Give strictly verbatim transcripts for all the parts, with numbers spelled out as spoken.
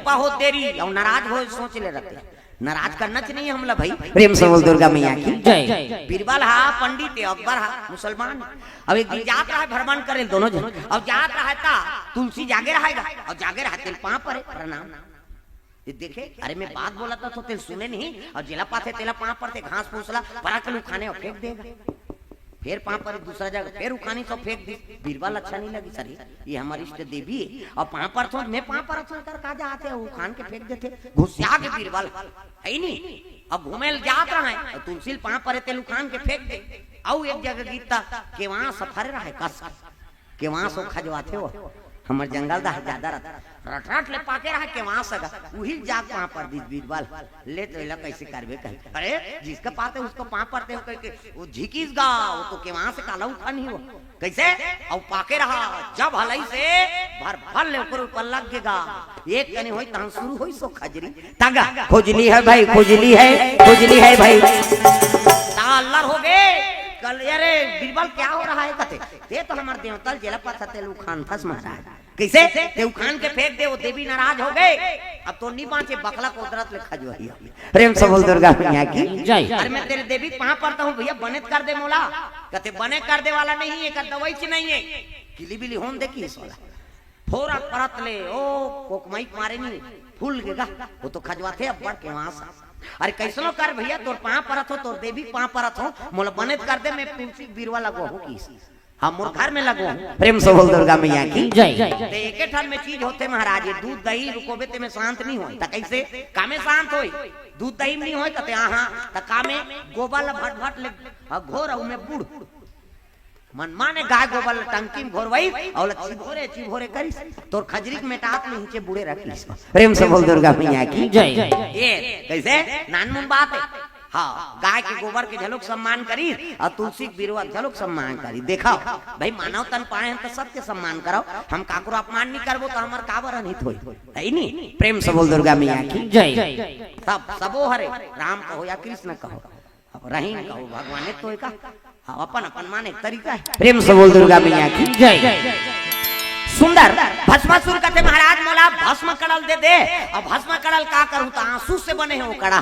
बहुत देरी अउ नाराज हो सोच ले रहते। नाराज करना चाहिए हमला भाई। प्रेम से बोल दुर्गा मैया की। जय। बीरबल हा पंडित हे, अकबर हा मुसलमान। अब एक दिन जात रहा है भ्रमण करे दोनों झन। अब जात रहा है ता तुलसी जागे रहेगा। अब जागे रहा तेल पाँव परे प्रणाम। ये देखे, अरे मैं बात बोला था तो तेल सुने नहीं। और जेला पाथे तेला पाँव परथे, घास फूस ला परक ले उखाने और फेंक देगा। फिर पाँव परे दूसरा जगह, फिर उखानी तो फेंक दी। बीरबल अच्छा नहीं लगी सर, ये हमारी इष्ट देवी है। और पाँव परथों, मैं पाँव परथों कर का जाते, उखान के फेंक देते। गुस्सा के बीरबल है नहीं। अब घूमे ल जात रहा है, और तुलसी ल पाँव परे तेल उखान के फेंक दे। अउ एक जगह गीता के वहां सफर रहा है कस। केवास ओ खजवाथे हो, हमर जंगल दहा ज्यादा रथ। रट रट ले पाके रहा केवास गा, उही जाग पाँव पर दिस बीरबल। ले तो एला कैसे करबे कही। अरे जिसका पाते उसको पाँव परते हो कह के वो झिकिस गा, वो तो केवास काला उठा नहीं हो। कैसे? अउ पाके रहा जब हलई से भर भर ले ओकर ऊपर लग गे गा। एक कनी होई तहन शुरू होई सो खजरी। तागा खुजली है भाई, खुजली है, खुजली है भाई। ता अल्लर हो गे। कल अरे बीरबल क्या हो रहा है कथे। ते तो हमर देवता ल जेला पाथस तेला उखानथस महाराज। कैसे? ते उखान के फेंक दे, वो देवी नाराज हो गे। अब तो नहीं बांचे, बकला कोदरत ले खजवाही। प्रेम से बोल दुर्गा मैया की। जय। अरे मैं तेरे देवी के पाँव परता हूँ भैया, बने त कर दे मोला। कथे बने कर दे वाला नहीं है, कर दवाई च नहीं है। किली बिली होन दे की सोला। फोरा परत ले, ओ कोकमाई के मारे नहीं, फूल गे गा। वो तो खजवाथे अब्बड़ केवास। अरे कैसनो कर भैया, तोर पाँव परत हो, तोर देवी के पाँव परत हो, मोला बने त कर दे, मैं तुलसी के बीरवा लगवाहूँ की। हाँ, मोर घर में लगो। प्रेम से बोल दुर्गा मैया की। जय। ते एके ठन में चीज होथे महाराज, ये दूध दही रुकोबे ते में शांत नहीं होय। त कैसे? कामे शांत होय? दूध दही में नहीं होय, कते आहा, त कामे गोबर ला भट भट ले, हाँ, घोर अउ में बूड़। मन माने गाय गोबर ला टंकी में घोरवई, अउ ला चिभोरे, चिभोरे करिस, तोर खजरी के मेटात ले नीचे बूड़े रखिस। प्रेम से बोल दुर्गा मैया की। जय। ये कैसे? नानमुन बात है। हाँ, गाय के गोबर के घलोक सम्मान करी अउ तुलसी के बिरवा के घलोक सम्मान करी। देखो भाई, मानव तन पाए हन त सबके सम्मान करव। हम काकरो अपमान नहीं करबो त हमर काबर अनहित होई, है नी? प्रेम से बोल दुर्गा मैया की। जय। सब सबो हरे, राम कहो या कृष्ण कहो, अब रहीम कहो, भगवाने तो एका, हाँ, अपन अपन माने के तरीका है। प्रेम से बोल दुर्गा मैया की। जय। सुंदर। भस्मासुर कथे महाराज मोला भस्म कड़ल दे दे। अब भस्म कड़ल का करूँ त आंसू से बने हे वो कड़ा,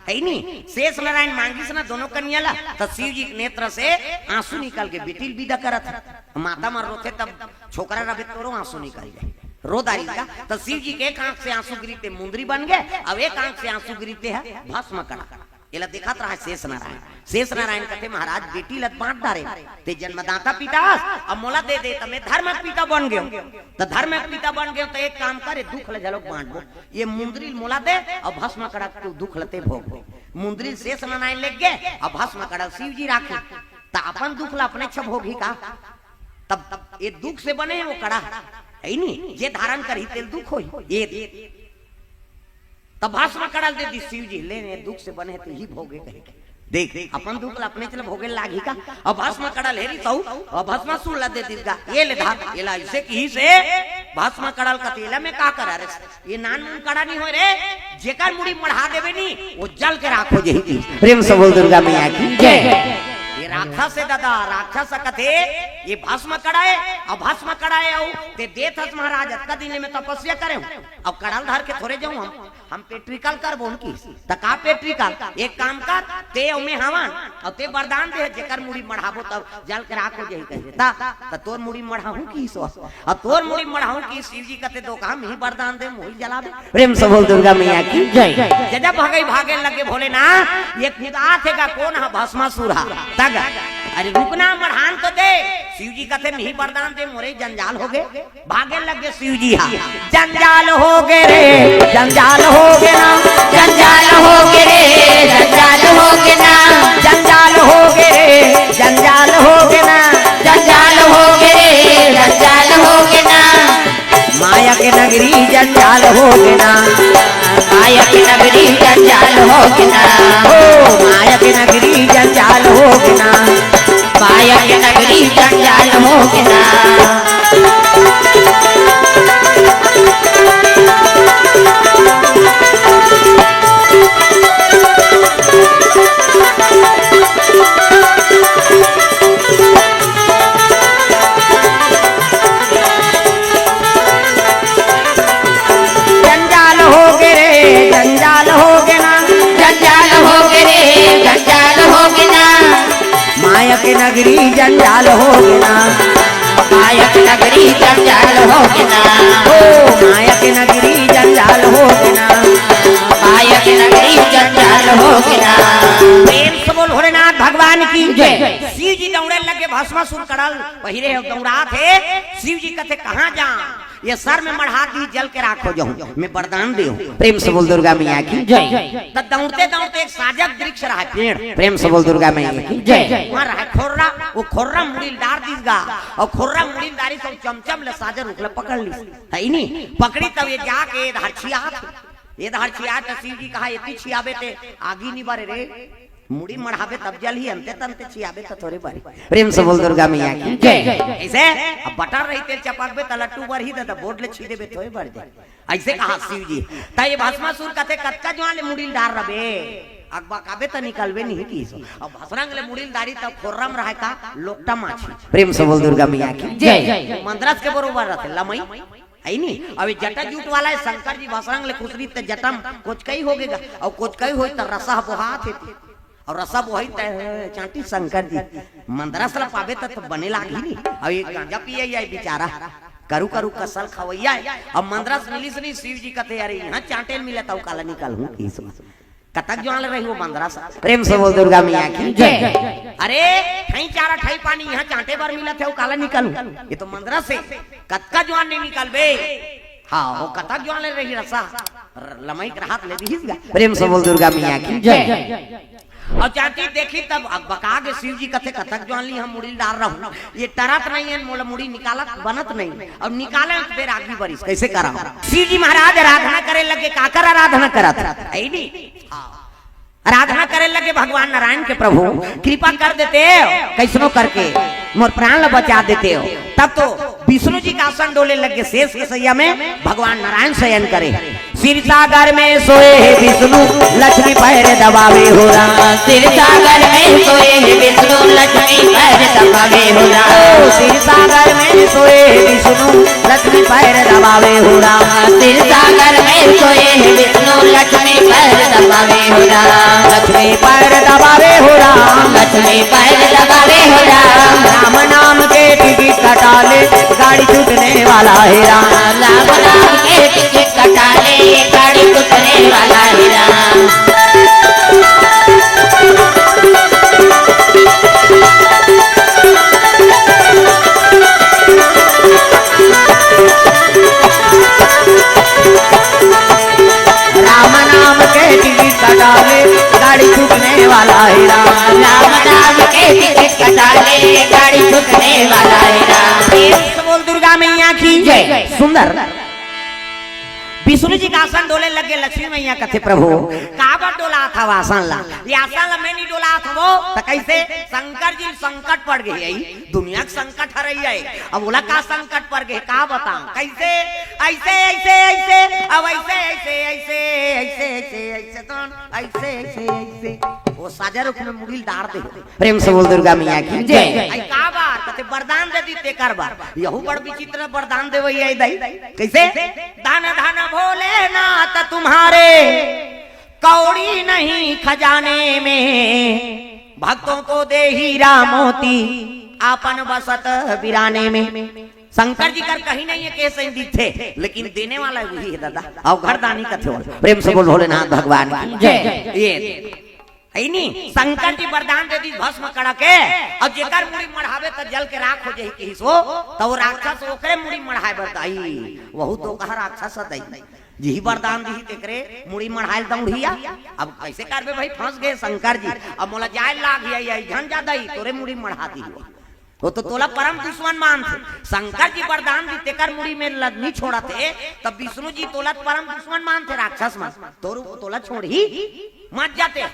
है नी? शेष नारायण मांगिस ना दोनों कनिया ला, त शिव जी के नेत्र से आंसू निकल के बेटी ल बिदा करत हे। माता मन रोथे तब छोकरा रहे तोरो आंसू निकल जाए, रो दारी का। त शिव जी के एक आंख से आंसू गिरी ते मुंदरी बन गे, अब एक आंख से आंसू गिरी ते हे भस्म कड़ा। एला देखत रहा शेष नारायण। शेष नारायण कथे महाराज बेटी ल त बांट डारे, ते जन्मदाता पिता हस, अब मोला दे दे त मैं धर्म के पिता बन गेंव। त धर्म के पिता बन गेंव त एक काम कर, ए दुख ल घलोक बांटबो, ये मुंदरी ल मोला दे अउ भस्म कड़ा के दुख ल ते भोग। मुंदरी ल शेष नारायण लेग गे अउ भस्म कड़ा ल शिव जी राखे, त अपन दुख ल अपने छ भोगही का? तब ये दुख से बने हे वो कड़ा, है नी? जे धारण करही तेल दुख होही। ये तब भस्म कड़ल दे दी शिव जी, ले ने दुख से बने हे त ही भोगे कहे के। देख, अपन दुख ल अपने चले भोगे लागही का? अब भस्म कड़ल हेरी तऊ, अब भस्मासुर ल दे दी गा, ये ले धार, ये ला ऐसे किहिस हे भस्म कड़ल कथे, एला मैं का करा रे? ये नानमुन कड़ा नहीं होय रे, जेकर मुड़ी मढ़ा देबे नी, वो जल के राख हो जाही। प्रेम से बोल दुर्गा मैया की जय। ये राक्षस हे दादा, राक्षस कथे, ये भस्म कड़ा हे, अब भस्म कड़ा हे, अउ ते देत हस महाराज, अतका दिन ले मैं तपस्या करे हूँ, अब कड़ल धर के थोरे जाऊँ हम, हम पेट्रिकल करबो उनकी, त का पेट्रिकल? एक काम कर, ते अउ मैं हवन, अउ ते वरदान दे, जेकर मुड़ी मढ़ाबो तब जल के राख हो जाही कहे, त, त तोर मुड़ी मढ़ाहूँ किहिस ओ, अउ तोर मुड़ी मढ़ाहूँ किहिस शिव जी कथे, दो काम ही वरदान दे, मुड़ी जला दे। प्रेम से बोल दुर्गा मैया की जय। जब भगई भागे लगे भोलेनाथ, ये कुदाथे गा कोन ह भस्मासुर ह, तग, अरे रुकना मढ़ान तो दे, शिव जी कथे, मिही वरदान दे, मोरे जंजाल हो गे। भागे लगे शिव जी हा। जंजाल हो गे रे, जंजाल हो गे ना, जंजाल हो गे रे, जंजाल हो गे ना, जंजाल हो गे रे, जंजाल हो गे ना, जंजाल हो गे रे, जंजाल हो गे ना। माया के नगरी जंजाल हो गे ना, माया के नगरी जंजाल हो गे ना, ओ माया के नगरी जंजाल हो गे ना, माया के नगरी जंजाल हो गे ना। जंजाल नगरी जंजाल हो गे ना। माया के नगरी जंजाल हो गे ना। ओ, माया के नगरी जंजाल हो गे ना। माया के नगरी जंजाल हो गे ना। प्रेम से बोल भोलेनाथ भगवान की जय। शिव जी दौड़े लगे, भस्मासुर कड़ल पहिरे हे, दौड़ात हे। शिव जी कथे, "कहाँ जा?" ये सर में मढ़ा दी, जल के राख हो जाऊं, मैं वरदान दे हूं। प्रेम से बोल दुर्गा मैया की जय। त दौड़ते दौड़ते एक साजक वृक्ष रहा, पेड़, प्रेम से बोल दुर्गा मैया की जय। वहां रहा खोर्रा, वो खोर्रा मुड़ी ल डार दीस गा, और खोर्रा मुड़ी ल डारी सब चमचम ले साजर उखले पकड़ ली, है नी? पकड़ी तब ये जाके ये धार छियात, ये धार छियात त शिव जी कहा, "एती छियाबे ते आगी नी बरे रे।" मुड़ी मढ़ाबे तब जलही, अंते तंते छियाबे त थोरे बरही। प्रेम से बोल दुर्गा मैया की जय। ऐसे अब बटर रही, तेल चपकबे त लट्टू बरही, त बोर्ड ले छी देबे थोरे बर जाय। ऐसे कहा शिव जी। त ये भस्मासुर कथे, "कतका जुआन ले मुड़ी ल डार रबे? अकबकाबे त निकलबे नहीं किस।" अब भसरंग ले मुड़ी ल डारी त खोर्रम रहे का लोकटा माछी। प्रेम से बोल दुर्गा मैया की जय। मंदरस के बरोबर रहते लमई। है नी? अब ये जटा जूट वाला हे, शंकर जी भसरंग ले खुसरी त जटम कोचकई हो गेगा, और कोचकई होई त रसा बोहात हे। और रसा बोहाई त चांटी शंकर जी, मंदरस ला पाबे त, त बने लागही नी। अब ये गांजा पिए या बेचारा, करू करू कसल खवैया हे। अब मंदरस मिलिस नी, शिव जी कथे, "अरे, इहां चांटे ल मिलत हे, अउ काला निकालहूं किस।" कतक जुआन ले रही वो मंदरस। प्रेम से बोल दुर्गा मैया की जय। अरे, ठई चारा ठई पानी इहां चांटे बर मिलत हे, अउ काला निकालहूं? ये तो मंदरस हे, कतका जुआन नहीं निकलबे। हाँ, वो कतक जुआन ले रही रसा, लमई के हाथ ले दिहिस गा। प्रेम से बोल दुर्गा मैया की जय। और चांटी देखी तब अकबका गे, शिव जी कथे, "कतक जुआन ले इहां मुड़ी ल डार रहूं, ये टरत नहीं हे, मोला मुड़ी निकालत बनत नहीं, और निकाले त फेर आगी बरिस, कैसे करा?" शिव जी महाराज आराधना करे लगे, काकर आराधना करत हे नी? हाँ। आराधना करे लगे भगवान नारायण के, "प्रभु कृपा कर देते हो, कैसनो करके मोर प्राण ल बचा देते हो।" तब तो विष्णु जी का आसन डोले लगे, शेष के सैया में भगवान नारायण शयन करे। "क्षीर सागर में सोए हे विष्णु, लक्ष्मी पैर दबावे हो राम।" क्षीर सागर में सोए हे विष्णु, लक्ष्मी पैर दबावे हो राम। ओ, क्षीर सागर में सोए हे विष्णु, लक्ष्मी पैर दबावे हो राम। क्षीर सागर में सोए हे विष्णु, लक्ष्मी पैर दबावे हो राम। लक्ष्मी पैर दबावे हो राम। लक्ष्मी पैर दबावे हो राम। राम नाम के टिकट कटा ले, गाड़ी छूटने वाला हे राम। राम नाम के टिकट कटा ले, गाड़ी छूटने वाला हे राम। राम नाम के टिकट कटा ले, गाड़ी छूटने वाला हे राम। राम नाम के टिकट कटा ले, गाड़ी छूटने वाला हे राम। प्रेम से बोल दुर्गा मैया की जय। सुंदर। विष्णु जी का आसन डोले लगे, लक्ष्मी मैया कथे, "प्रभु, काबर डोलात हव आसन ला? ये आसन ला मैं नहीं डोलात हवं, त कैसे?" शंकर जी संकट पड़ गे हे, दुनिया के संकट हरई हे। अब ओला का संकट पड़ गे, का बताऊं? कैसे? ऐसे, ऐसे, ऐसे, अब ऐसे, ऐसे, ऐसे, ऐसे, ऐसे, ऐसे, तो ऐसे, ऐसे, ऐसे। वो साजा रुख में मुड़ी ल डार दे। प्रेम से बोल दुर्गा मैया की जय। आई का बार? कथे वरदान दे दी तेकर बार। यहू बड़ विचित्र वरदान देवइया हे दाई। कैसे? "धन धन भोलेनाथ तुम्हारे, कौड़ी नहीं खजाने में, भक्तों को दे हीरा मोती, आपन बसत बिराने में।" शंकर जी कर कहीं नहीं हे, केस नहीं दिखथे, लेकिन देने वाला वही हे दादा। अवघड़ दानी कथे। प्रेम से बोल भोलेनाथ भगवान की जय। ये हे नी, शंकर जी वरदान दे दी भस्म कड़ा के, अउ जेकर मुड़ी मढ़ाबे त जल के राख हो जाही किहिस वो, त वो राक्षस ओकरे मुड़ी मढ़ाए बर दाई, वहू तो कहा राक्षस ह दाई, जिही वरदान दिही तेकरे मुड़ी मढ़ाए ल दौड़िया। अब कैसे करबे भाई, फंस गे शंकर जी, अब मोला जाए लाग या, या झन जा दाई, तोरे मुड़ी मढ़ा दिही वो। वो तो तोला परम दुश्मन मानथे। शंकर जी वरदान दी तेकर मुड़ी में ल नी छोड़त हे, तब विष्णु जी तोला परम दुश्मन मानथे राक्षस मन। तोर तोला छोड़ही मत जाते।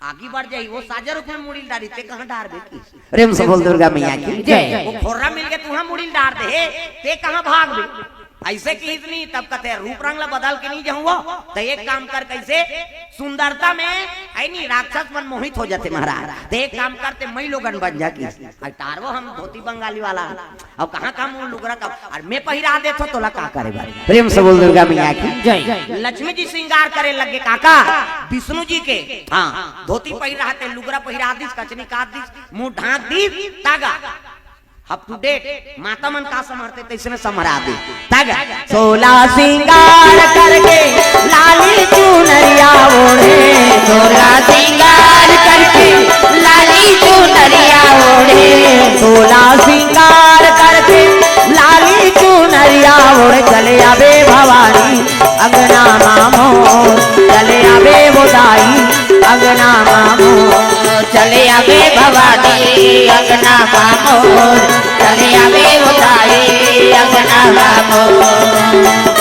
आगी बढ़ जाही, वो साजा रुख में मुड़ी ल डारी, ते कहाँ डारबे किहिस? प्रेम से बोल दुर्गा मैया की जय। वो खोर्रा मिल के तुहा मुड़ी ल डार दे, ते कहाँ भागबे? अइसे किहिस नहीं, तब कथे रूप रंग ला बदल के नहीं जाहूं वो। त एक काम कर, कइसे सुंदरता में, अइ नहीं, राक्षस मन मोहित हो जाथे महाराज। त एक काम कर, ते मई लोगन बन जा किहिस। अइ टारवो हम धोती बंगाली वाला। अब कहाँ काम वो लुगरा का, अउ मैं पहिरा देथों तोला का करे बार। प्रेम से बोल दुर्गा मैया की जय। लक्ष्मी जी श्रृंगार करे लगे काका, विष्णु जी के, हाँ, धोती पहिरा ते, लुगरा पहिरा दिस, कचनी काट दिस, मुंह ढांक दिस, तागा। Up to date, माता मन का संभरथे, तइसने संभरा दे। तागा। सोला श्रृंगार करके लाली चुनरिया ओढ़े। सोला श्रृंगार करके लाली चुनरिया ओढ़े। सोला श्रृंगार करके लाली चुनरिया ओढ़े। चले आबे भवानी अंगना मा मोर, चले आबे वो दाई अंगना मा मोर। चले आबे भवानी अंगना मा मोर, चले आबे वो दाई अंगना मा मोर।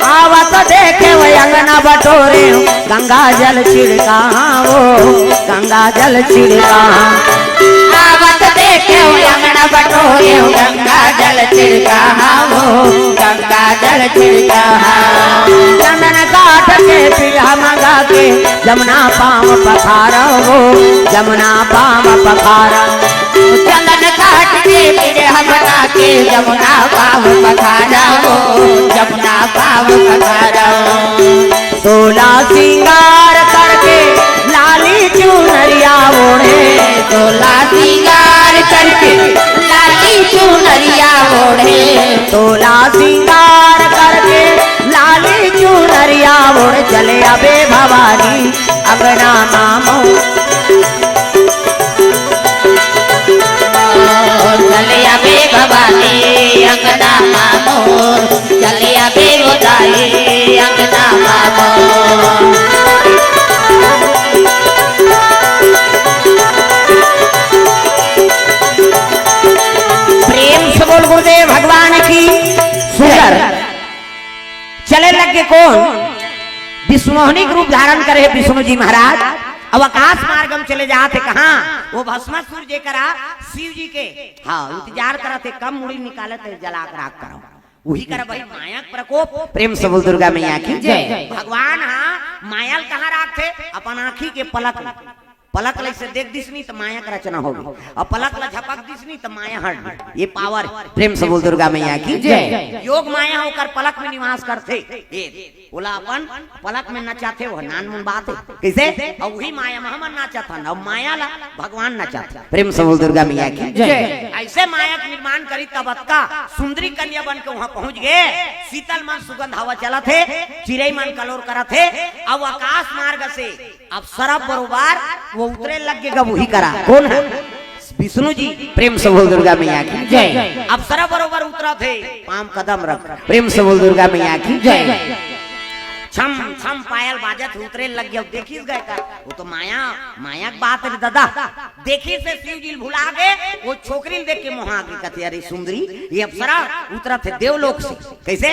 आवत देखे वो अंगना बटोरे, गंगा जल छिड़का वो, गंगा जल छिड़का। आवत देखे वो अंगना बटोरे, गंगा जल छिड़का वो, गंगा जल छिड़का। चंदन काठ के पीढ़ा मंगा के, जमुना पाँव पखारा वो, जमुना पाँव पखारा। चंदन काठ के पीढ़ा मंगा के, जमुना पाँव पखारा वो, जमुना पाँव पखारा। सोला श्रृंगार करके लाली चुनरिया ओढ़े। सोला श्रृंगार करके लाली चुनरिया ओढ़े। सोला श्रृंगार करके लाली चुनरिया ओढ़े। चले आबे भवानी अंगना मा मोर। चले आबे भवानी अंगना मा मोर। चले आबे वो दाई अंगना मा मोर। प्रेम से बोल गुरुदेव भगवान की। सुंदर। चले लगे कोन? विश्वमोहनी के रूप धारण करे विष्णु जी महाराज। अब आकाश मार्ग में चले जात हे कहाँ? वो भस्मासुर जेकरा शिव जी के, हाँ, इंतजार करत हे, कब मुड़ी निकालत हे, जला के राख करव। उही करा भाई माया के प्रकोप। प्रेम से बोल दुर्गा मैया की जय। भगवान हाँ माया ल कहाँ राखथे? अपन आँखी के पलक में। पलक ल अइसे देख दिस नहीं त माया के रचना होगे, अउ पलक ल झपक दिस नहीं त माया हट गे। ये power। प्रेम से बोल दुर्गा मैया की जय। योग माया ओकर पलक में निवास करथे। ये ओला अपन पलक में नचाथे, वो नानमुन बात हे। कइसे? अउ उही माया में हमन नाचत हन, अउ माया ला भगवान नचाथे। प्रेम से बोल दुर्गा मैया की जय। अइसे माया के निर्माण करिस तब अतका सुंदरी कन्या बन के उहाँ पहुँच गे। शीतल मन सुगंध हवा चलत हे, चिरई मन कलोर करत हे, अउ आकाश मार्ग से अप्सरा बरोबर वो उतरे लग गे गा, उही करा। कोन हे? विष्णु जी। प्रेम से बोल दुर्गा मैया की जय। अप्सरा बरोबर उतरत हे, पाँव कदम रख। प्रेम से बोल दुर्गा मैया की जय। छम छम पायल बाजत हे, उतरे लग गे। अब देखिस गा का, वो तो माया, माया के बात हे दादा। देखिस हे शिव जी ल भुला गे, वो छोकरी ल देख के मोहा गे, कथे, "अरे सुंदरी, ये अप्सरा उतरत हे देवलोक से।" कइसे?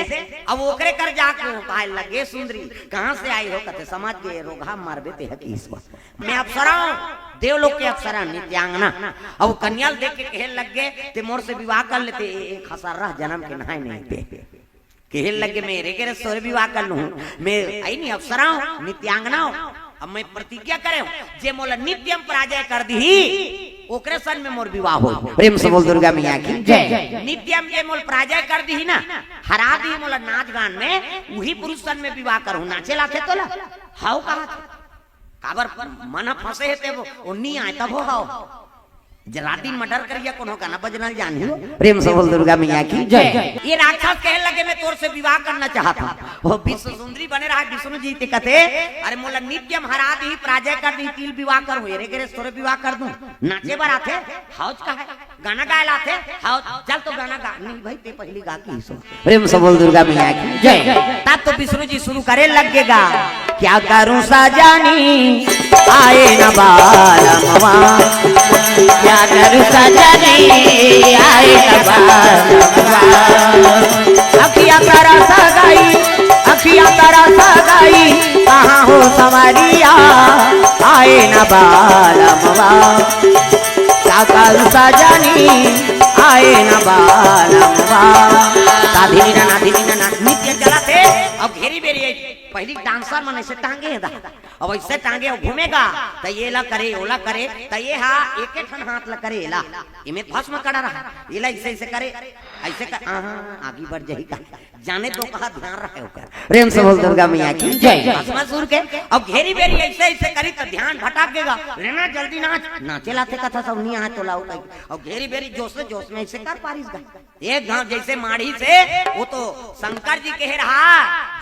अब ओकरे कर जाके वो कहे लगे, "सुंदरी, कहाँ से आई हो?" कथे, "समझ गे, रोगहा मरबे ते हकीस बा।" मैं अप्सरा हूँ, देवलोक के अप्सरा, नित्यांगना। अब कन्या ल देख के कहे लग गे, "ते मोर से विवाह कर लेते, ए, ए खसर्रा जनम के नहाय नहीं ते।" कहे लग गे, "मैं रे के रे सोरे विवाह कर लूँ, मैं अइ नहीं अप्सरा हूँ, नित्यांगना हूँ। अब मैं प्रतिज्ञा करे हूँ, जे मोला नित्यम पराजय कर दिही, ओकरे सन में मोर विवाह हो।" प्रेम से बोल दुर्गा मैया की जय। नित्यम जे मोला पराजय कर दिही ना, हरा दिही मोला नाच गान में, उही पुरुष सन में विवाह करहूँ। नाचे लाथे तोला? हाव कहा थे। काबर मन ह फंसे हे ते वो, वो नी आय तब हो हाव। जरा दिन मर्डर करिया कोनो गाना बजना जानही। प्रेम से बोल दुर्गा मैया की जय। ये राक्षस कहे लगे, "मैं तोर से विवाह करना चाहत हूँ।" वो विश्व सुंदरी बने रहा, विष्णु जी ते कथे, "अरे मोला नित्य महाराज ही पराजय कर दी, तिल विवाह कर हुए रे, करे तोरे विवाह कर दूं।" नाचे बर आथे, हौज का है, गाना गाए लाथे, हौज, "चल तो गाना गा।" "नहीं भाई, ते पहली गा की सो।" प्रेम से बोल दुर्गा मैया की जय। तब तो विष्णु जी शुरू करे लग गेगा, "क्या करूं सजनी आए न बालमवा, क्या करूं सजनी आए न बालमवा, अखिया तरस गई, अखिया तरस गई, कहाँ हो संवरिया आए न बालमवा, क्या करूं सजनी आए न बालमवा।" साधिनी ना, नाधिनी ना, ना, नित्य चलत हे। अब घेरी बेरी पहली डांसर मन ऐसे टांगे हे दा, अब ऐसे टांगे अउ घूमेगा, त ये ला करे, ओला करे, त ये हा एके ठन हाथ ला करे, एला, एमे भस्म कड़ा रहा, एला ऐसे ऐसे करे, ऐसे कर, आहा, आगी बढ़ जाही का, जाने तो कहा ध्यान रहे ओकर। प्रेम से बोल दुर्गा मैया की जय। भस्मासुर के, अब घेरी बेरी ऐसे ऐसे करी त ध्यान भटक गेगा, "रे ना जल्दी नाच।" नाचे लाथे कथा सब नहीं आए तो लाओ कहीं, अब घेरी बेरी जोश में, जोश में ऐसे कर पारिस गा। एक घाव जैसे माढ़ी से, वो तो शंकर जी कहे रहा,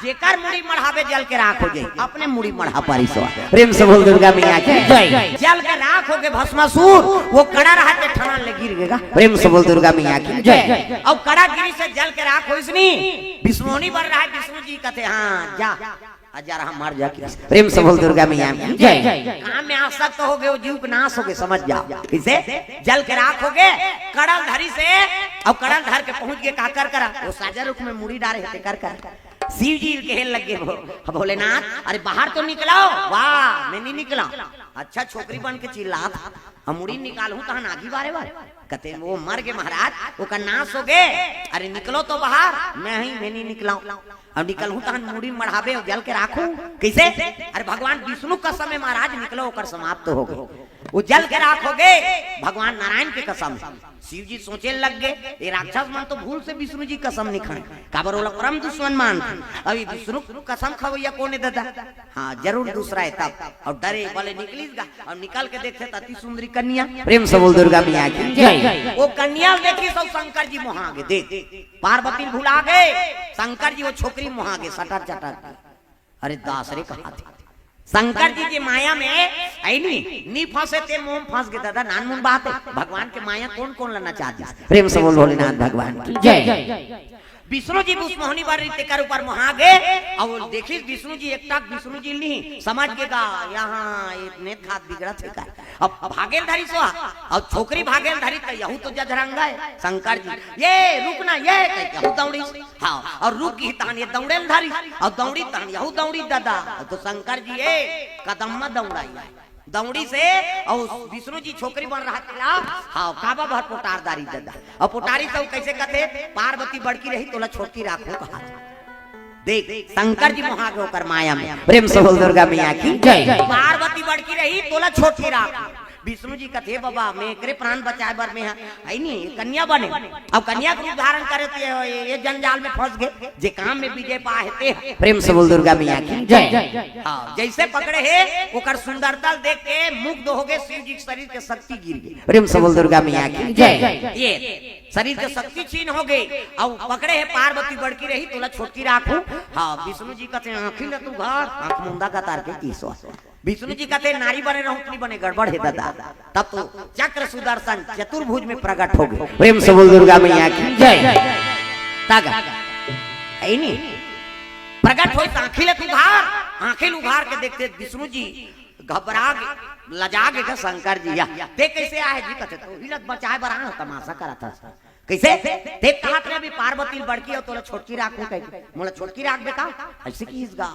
"जेकर मुड़ी मढ़ावे जल के राख हो जाई, अपने मुड़ी मढ़ा पारी सो।" प्रेम से बोल दुर्गा मैया की जय। जल के राख हो गे भस्मासुर, वो कड़ा रहा ते ठनान ले गिर गेगा। प्रेम से बोल दुर्गा मैया की जय। अब कड़ा गिरी से जल के राख होइस नी, विष्णुनी बर रहा, विष्णु जी कथे, "हाँ, जा।" अजर हम मर जा के। प्रेम से बोल दुर्गा मैया की जय। काम में आसक्त हो गे, वो जीव के नाश हो गे, समझ जाओ। किसे? जल के राख हो गे, कड़ल धरी से, अब कड़ल धर के पहुंच गे काकर करा, वो साजा रुख में मुड़ी डारे हे तेकर करा। शिव जी कहे लगे, "भो-, भोलेनाथ, अरे बाहर तो निकलो।" "वाह, मैं नहीं निकला।" "अच्छा, छोकरी बन के चिल्लात, हम मुड़ी निकालहूं तहन आगी बारे बारे।" कते, "वो मर गे महाराज, ओकर नाश हो गे। अरे निकलो तो बाहर।" "मैं ही, मैं नहीं निकलाऊं।" "अब निकलहूं तहन मुड़ी मढ़ाबे अउ जल के राखहूं।" "कइसे?" "अरे भगवान विष्णु कसम हे महाराज, निकलो, ओकर समाप्त हो गे, वो जल के राख हो गे, भगवान नारायण के कसम हे।" शिव जी सोचे लग गे, "ये राक्षस मन तो भूल से विष्णु जी कसम नहीं खाए, काबर ओला परम दुश्मन मानथे। अब ये विष्णु कसम खवैया कोन हे दादा? हाँ, जरूर दूसरा हे तब।" अउ डरे बले निकलिस गा, अउ निकल के देखथे त अति सुंदरी कन्या। प्रेम से बोल दुर्गा मैया की जय। वो कन्या ल देखिस अउ शंकर जी मोहा गे, देख, पार्वती ल भुला गे, शंकर जी वो छोकरी मोहा गे, सटर चटर। अरे दास रे, कहा थे शंकर जी के माया में, आई नी, नी फंसे ते मोह में फंस गे दादा, नानमुन बात हे। भगवान के माया कोन कोन ला नचा दिस। प्रेम से बोल भोलेनाथ भगवान की जय। विष्णु जी उस मोहनी बर तेकर ऊपर मोहा गे, अउ देखिस विष्णु जी एकटक विष्णु जी नहीं समझ गेगा, यहाँ एक नेत खात बिगड़त हे का। अब भागेल धरिस ओ, अब छोकरी भागेल धरिस त यहू तो जजरंगा हे शंकर जी, "ये रुक ना, ये," कह के यहू दौड़ी। हाँ, अउ रुक गे तहन ये दौड़े ल धरिस, अउ दौड़ी तहन यहू दौड़ी दादा। तो शंकर जी ये कदम म दौड़ाई, दौड़ी से, अउ विष्णु जी छोकरी बन रहा तेला, हाँ, काबा भर पोटार दारी दादा। अउ पोटारी से कइसे कथे, "पार्वती बड़की रही तोला छोटकी राखहूं," कहा। देख, शंकर जी मोहा गे ओकर माया में। प्रेम से बोल दुर्गा मैया की जय। "पार्वती बड़की रही तोला छोटकी राखहूं।" विष्णु जी कथे, "बाबा, मैं एकरे प्राण बचाए बर मैं हा, है नी, कन्या बने।" अब कन्या के रूप धारण करे ते ये, ये जंजाल में फंस गे, जे काम में विजय पाए हे ते। प्रेम से बोल दुर्गा मैया की जय। हाँ, जैसे पकड़े हे, ओकर सुंदरता देख के मुग्ध हो गे, शिव जी के शरीर के शक्ति गिर गे। प्रेम से बोल दुर्गा मैया की जय। ये शरीर के शक्ति छीन हो गे, अउ पकड़े हे पार्वती बड़की रही तोला छोटकी राखहूं। हाँ, विष्णु जी कथे, "आंखी ल तू घर, आंख मुंदा कतार के ईश्वर।" विष्णु जी कथे, "नारी बने रहूं, नहीं बने, गड़बड़ हे दादा।" तब तो चक्र सुदर्शन चतुर्भुज में प्रकट हो गे। प्रेम से बोल दुर्गा मैया की जय। तागा, है नी? प्रकट होइस आंखी ल उघार, आंखी ल उघार के देखथे विष्णु जी घबरा गे, लजा गे का शंकर जी, "या, ते कइसे आहे जी?" कथे, "तो हिलत बचाए बर आए हंव, तमाशा करत हस।" कइसे? "ते कहत रहे अभी पार्वती ल बड़की अउ तोला छोटकी राखहूं कहिके, मोला छोटकी राखबे का?" अइसे किहिस गा।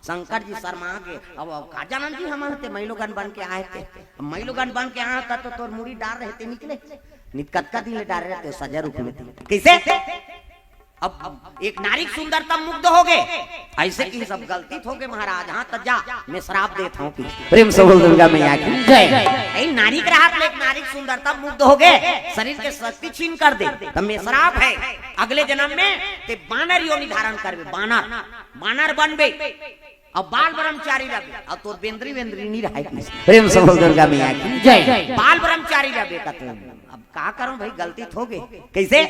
शंकर जी शर्मा गे, "अब, अब का जानन जी हमन ते मइलोगन बन के आए ते, मइलोगन बन के आए त तो तोर मुड़ी डार रहे ते निकले, नित कतका दिन ले डारे रहे ते सजा रुख में ते।" कइसे? अब एक नारी के सुंदरता मुग्ध हो गे, अइसे किहिस अब गलती हो गे महाराज, हाँ त जा, मैं श्राप देत हंव कि प्रेम से बोल दुर्गा मैया की जय। ए नारी के रहत ले एक नारी के सुंदरता मुग्ध हो गे, शरीर के शक्ति छीन कर दे, त मैं श्राप हे, अगले जनम में ते बानर योनि धारण करबे, बानर, बानर बनबे। अब बाल ब्रह्मचारी रहे, अब तो बेंदरी वेंदरी नहीं रहे। प्रेम से बोल दुर्गा मैया की जय। बाल ब्रह्मचारी रहे कथे। अब का करूं भाई, गलती तो हो गई। कैसे?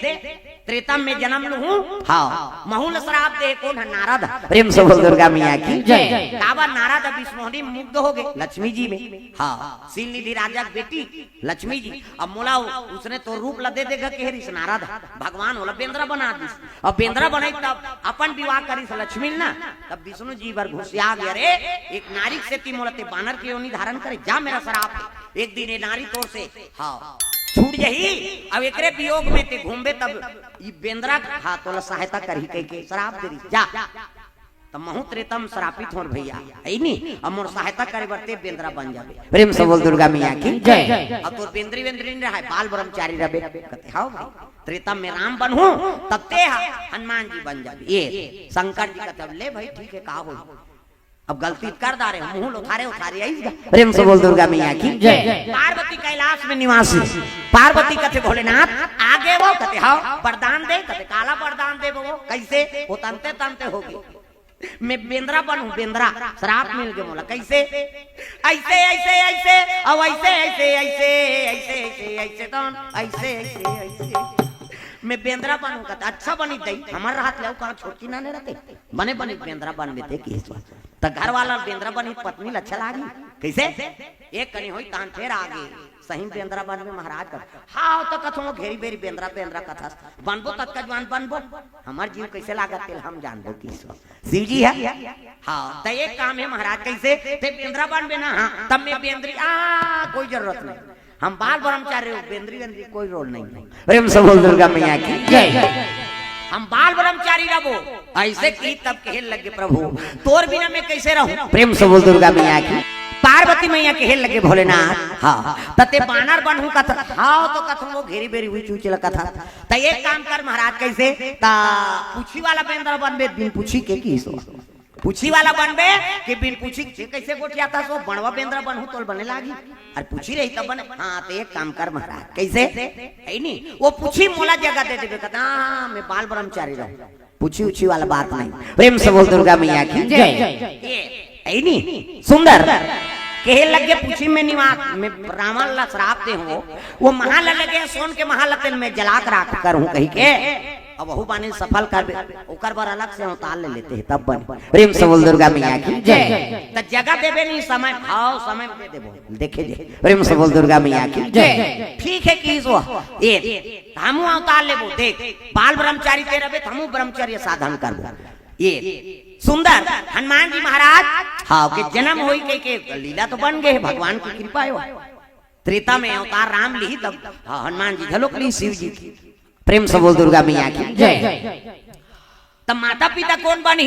त्रेता में जन्म लूं, हाँ, महूं ल श्राप दे कोन ह? नारद। प्रेम से बोल दुर्गा मैया की जय। काबर? नारद अब इस मोहनी मुग्ध हो गए लक्ष्मी जी में। हाँ, शील निधि राजा की बेटी लक्ष्मी जी। अब मोला उसने तो रूप ल दे देगा, कहे रिस नारद, भगवान ओला बेंदरा बना दिस। अब बेंदरा बनाई तब अपन विवाह करिस लक्ष्मी ल ना, तब विष्णु जी बर घुसिया गया, "रे, एक नारी के सेती मोला ते बानर के योनि धारण करे, जा, मेरा श्राप है। एक दिन ये नारी तोर से, हाँ, छूट जही, अब एकरे वियोग में ते घूमबे, तब ई बेंदरा, हाँ, तोला सहायता करही," कह के श्राप दे रही, "जा।" त महूं त्रेता म श्रापित हों भैया, है नी? अब मोर सहायता करे बर ते बेंदरा बन जाबे। प्रेम से बोल दुर्गा मैया की जय। अब तोर बेंदरी वेंदरी नहीं रहे, बाल ब्रह्मचारी रहे। कथे, "हाँ भाई, त्रेता में राम बनहूं, तब ते ह हनुमान जी बन जाबे।" ये शंकर जी कथे, "ले भाई, ठीक है, का होई?" अब गलती कर डारे, मुंह उठारे उठारे आई गा। प्रेम से बोल दुर्गा मैया की जय। पार्वती कैलाश में निवासी। पार्वती कथे, "भोलेनाथ, आगे वो?" कथे, "हाँ।" "वरदान दे?" कथे, "काला वरदान दे वो?" "कैसे?" "वो तनते तनते होगे।" "मैं बेंदरा बनहूं, बेंदरा।" श्राप मिल गया मोला। "कैसे?" "ऐसे, ऐसे, ऐसे, अब ऐसे, ऐसे, ऐसे, ऐसे, ऐसे, ऐसे, तो ऐसे, ऐसे, ऐसे।" "मैं बेंदरा बनहूं।" कथे, "अच्छा बनी दई, हमर रहत ले, कहां छोटकी नाने रहते, बने बने बेंदरा बन में थे की सोच।" त घर वाला बेंदरा बनी, पत्नी ल अच्छा लागी। कैसे? एक कनी होई, तान फेर आगे। सही बेंदरा बन में महाराज का, "हाँ, तो कथों घेरी बेरी बेंदरा, बेंदरा कथस, बनबो ततका जुआन बनबो, हमर जीव कैसे लागत तेल हम जानबो की सो।" शिव जी है? "हाँ, त एक काम है महाराज।" "कैसे?" "ते बेंदरा बनबे ना?" "हाँ।" "तब मैं बेंदरी।" "आ, कोई जरूरत नहीं, हम बाल ब्रह्मचारी हो, बेंदरी वेंदरी कोई रोल नहीं।" प्रेम से बोल दुर्गा मैया की जय। "हम बाल ब्रह्मचारी रहो।" ऐसे की तब कहे लगे, "प्रभु, तोर बिना मैं कैसे रहूं?" प्रेम से बोल दुर्गा मैया की। पार्वती मैया कहे लगे, "भोलेनाथ, हाँ, त ते बानर बनहूं कथा।" "हाँ, तो कथों वो घेरी बेरी हुई चूचे ल कथा।" "त एक काम कर महाराज।" "कैसे?" "त पूछी वाला बेंदरा बनबे, बिन पूछी के की सो।" "पूछी वाला बनबे कि बिन पूछी के?" "कैसे गोठियाथस वो, बनवा बेंदरा बनहूं तोल बने लागी, अउ पूछी रही तब बने।" "हाँ, त एक काम कर महाराज।" "कैसे?" "है नी, वो पूछी मोला जगह दे देबे।" कथा, "हाँ, मैं बाल ब्रह्मचारी रहूं, पूछी उछी वाला बात नहीं।" प्रेम से बोल दुर्गा मैया की जय। ये, है नी, सुंदर। कहे लगे, "पूछी में निवास, मैं रावण ला श्राप दे हूं, वो महल लगे, सोन के महल तेल में जला के राख करूं," कही के। अब वहू बानी सफल कर, ओकर बर अलग से अवतार ले लेते हैं, तब बन। प्रेम से बोल दुर्गा मैया की जय। त जगह देबे नहीं, समय, भाव समय दे देबो, देखे जे। प्रेम से बोल दुर्गा मैया की जय। ठीक है कि सो, ये, हमू अवतार लेबो, देख, बाल ब्रह्मचारी ते रहे, हमू ब्रह्मचर्य साधन करबो। ये सुंदर हनुमान जी महाराज, हाँ, के जन्म होई के, के लीला तो बन गए, भगवान की कृपा है। त्रेता में अवतार राम ली, तब, हाँ, हनुमान जी घलोक ली शिव जी की। प्रेम से बोल दुर्गा मैया की जय। तब माता पिता कोन बनी?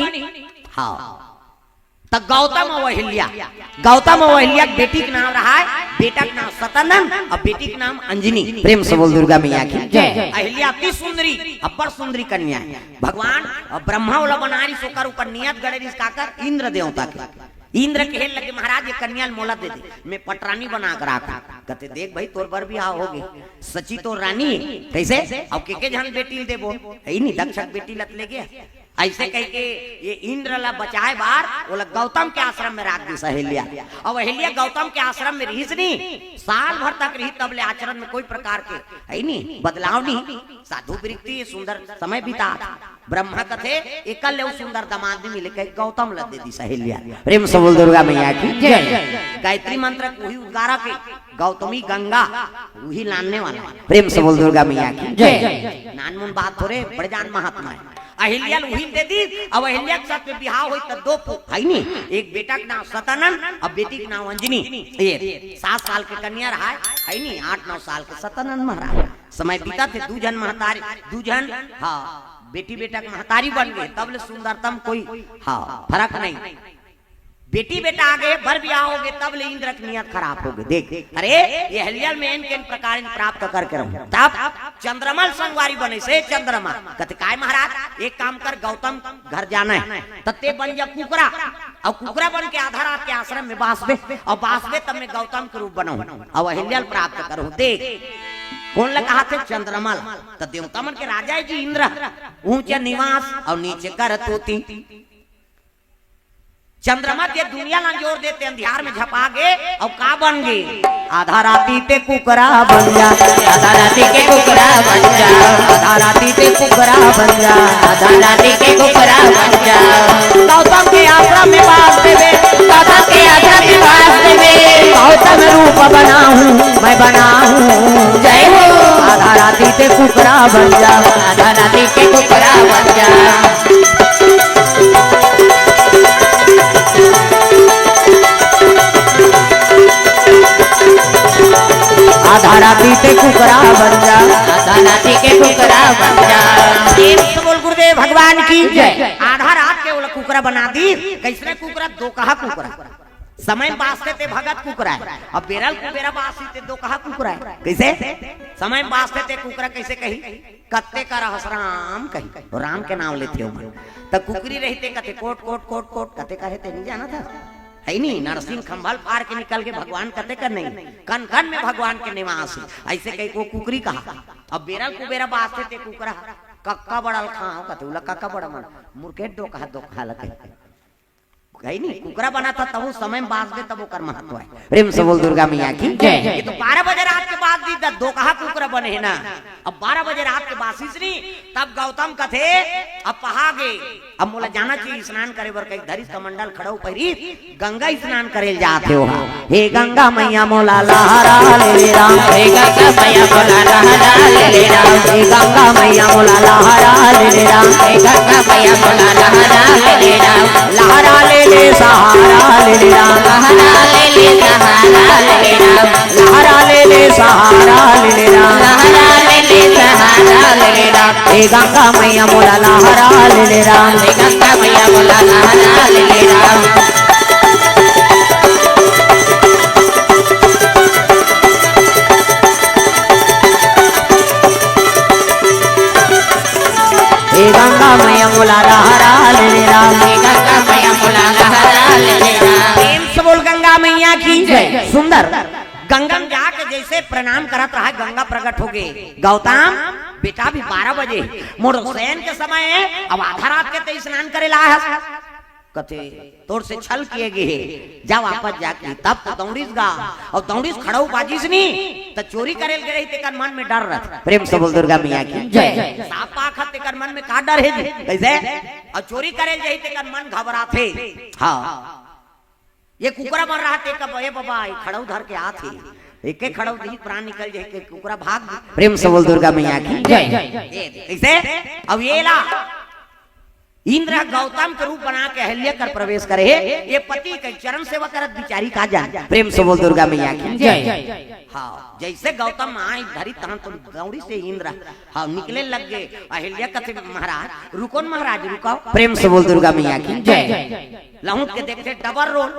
हाँ, त गौतम अउ अहिल्या। गौतम अउ अहिल्या के बेटी के नाम रहा है, बेटा के नाम सतानंद अउ बेटी के नाम अंजनी। प्रेम से बोल दुर्गा मैया की जय। अहिल्या अति सुंदरी, अब्बड़ सुंदरी कन्या है। भगवान अउ ब्रह्मा ओला बना रिस, ओकर ऊपर नियत गड़े रिस काकर, इंद्र देवता के। इंद्र कहे लगे, "महाराज, ये कन्या ल मोला दे दे, मैं पटरानी बना के राख।" कथे, "देख भाई, तोर बर बिहाव हो गे, सची तोर रानी है, कैसे? अब के के झन बेटी ल देबो, है नी, दक्ष के बेटी ल त ले गया।" ऐसे कह के ये इंद्र ला बचाए बार ओला गौतम के आश्रम में राख दिस अहिल्या। अब अहिल्या गौतम के आश्रम में रहिस नी, साल भर तक रही, तब ले आचरण में कोई प्रकार के, है नी, बदलाव नहीं। साधु वृत्ति, सुंदर समय बिता। ब्रह्मा कथे, "एकल ले सुंदर दामाद नहीं मिले," कह गौतम ला दे दिस अहिल्या। प्रेम से बोल दुर्गा मैया की जय। गायत्री मंत्र के उही उद्गारक है, गौतमी गंगा उही लानने वाला। प्रेम से बोल दुर्गा मैया की जय। नानमुन बात थोरे, बड़े जान महात्मा है। अहिल्या ल उही ल दे दिस, अब अहिल्या के साथ में बिहाव होई त दो पु-, है नी, एक बेटा के नाम सतानंद, अब बेटी के नाम अंजनी। ये सात साल के कन्या रहा है, है नी, आठ नौ साल के सतानंद महाराज। समय बीता थे, दू झन महतारी, दू झन, हाँ, बेटी बेटा के महतारी बन गए, तब ले सुंदरतम कोई, हाँ, फर्क नहीं। बेटी बेटा आ गए, बर बिहाव हो गए, तब ले इंद्र के नियत खराब हो गए। देख, अरे, ये अहिल्या ल मैं एन केन प्रकार प्राप्त करके रहूं। तब चंद्रमा ल संगवारी बने से चंद्रमा कथे, "काय महाराज, एक काम कर, गौतम घर जाना है, त ते बन जा कुकरा, अउ कुकरा बन के आधा रात के आश्रम में बासबे, अउ बासबे तब मैं गौतम के रूप बनाऊं, अउ अहिल्या ल प्राप्त करूं।" देख, कोन ल कहाथे? चंद्रमा ल। त देवता मन के राजा है जी इंद्र, ऊंच निवास अउ नीच करतूती। चंद्रमा के दुनिया ला जोर देते, अंधियार में झपा गे, अउ का बन गे? आधा राती ते कुकरा बन जा। आधा राती के कुकरा बन जा। आधा राती ते कुकरा बन जा। आधा राती के कुकरा बन जा। गौतम के आश्रम में बास देबे। गौतम के आश्रम में बास देबे। गौतम रूप बनाहूँ, मैं बनाहूँ। जय हो। आधा राती ते कुकरा बन जा। आधा राती के कुकरा बन जा। आधा राती ते कुकरा बन जा। आधा राती के कुकरा बन जा। प्रेम से बोल गुरुदेव भगवान की जय। आधा रात के ओला कुकरा बना दी। कइसने कुकरा? दोकहा कुकरा। समय बासते ते भगत कुकरा हे, अब बेरल कुबेरा बासी ते दोकहा कुकरा हे। कइसे? समय बासते ते कुकरा कइसे कही? कत्ते कर हस राम कही, राम के नाम लेथे ओमन। त कुकरी रहिते कथे कोट, कोट, कोट, कोट, कत्ते कर हे ते नहीं जानत हस? हे नहीं, नरसिंह खंभल पार के निकल के भगवान कत्ते कर नहीं, कन कन में भगवान के निवास हे। अइसे कही को कुकरी कहा। अब बेरल कुबेरा बासते ते कुकरा, कक्का बड़ल खाओ कथे, उला कक्का बड़ा मन, मुर्केट डोकहा, दोकहा लगे। कही नहीं, कुकरा बना था तब उस समय में बास दे, तब ओकर महत्व हे। प्रेम से बोल दुर्गा मैया की जय। ये तो बारह बजे रात के बाद दी, द-, दोकहा कुकरा बने हे ना। अब बारह बजे रात के बासिस नहीं, तब गौतम कथे, अब पहा गे, अब मोला जाना चाहिए स्नान करे बर, कही धरिस कमंडल खड़ाऊ पहिरी, गंगा स्नान करे जात हे ओहा। हे गंगा मैया मोला लहरा ले ले राम। हे गंगा मैया मोला लहरा ले ले राम। हे गंगा मैया मोला लहरा ले ले राम। हे गंगा मैया मोला लहरा ले ले राम। लहरा ले ले सहारा ले ले राम। लहरा ले ले सहारा ले ले राम। लहरा ले ले सहारा ले ले राम। लहरा ले ले सहारा ले ले राम। हे गंगा मैया मोला लहरा ले ले राम। हे गंगा मैया मोला लहरा ले ले राम। हे गंगा मैया मोला लहरा ले ले राम। हे गंगा मैया मोला लहरा ले ले राम। प्रेम से बोल गंगा मैया की जय। सुंदर। गंगा में जाके जइसे प्रणाम करत रहा, गंगा प्रकट हो गे। गौतम, बेटा, अभी बारह बजे, मोर शयन के समय हे, अब आधा रात के ते स्नान करे ला हस। कथे, तोर से छल किए गे हे, जा वापस जाके। तब तो दौड़िस गा, अउ दौड़िस खड़ाऊ बाजिस नहीं, त चोरी करे ल गे रही, तेकर मन में डर रहिथे। प्रेम से बोल दुर्गा मैया की जय। सांप पाक हे, तेकर मन में का डर हे जी? कइसे? अउ चोरी करे ल जाही, तेकर मन घबराथे। हाँ। ये कुकरा मन रहा, तेकर, ए बाबा, ये खड़ाऊ धर के आथे। एके खड़ाऊ दिही, प्राण निकल जाही, के कुकरा भाग गे। प्रेम से बोल दुर्गा मैया की जय। ये, कइसे? अब ये ला इंद्र ह गौतम के रूप बना के अहिल्या कर प्रवेश करे हे। ये पति के चरण सेवा करत बिचारी का जान। प्रेम से बोल दुर्गा मैया की जय। हाँ, जइसे गौतम आय धरी तहन तो दौड़िस इंद्र। हाँ, निकले लग गे। अहिल्या कथे, महाराज रुको न महाराज, रुको। प्रेम से बोल दुर्गा मैया की जय। लहुट के देखथे डबल रोल,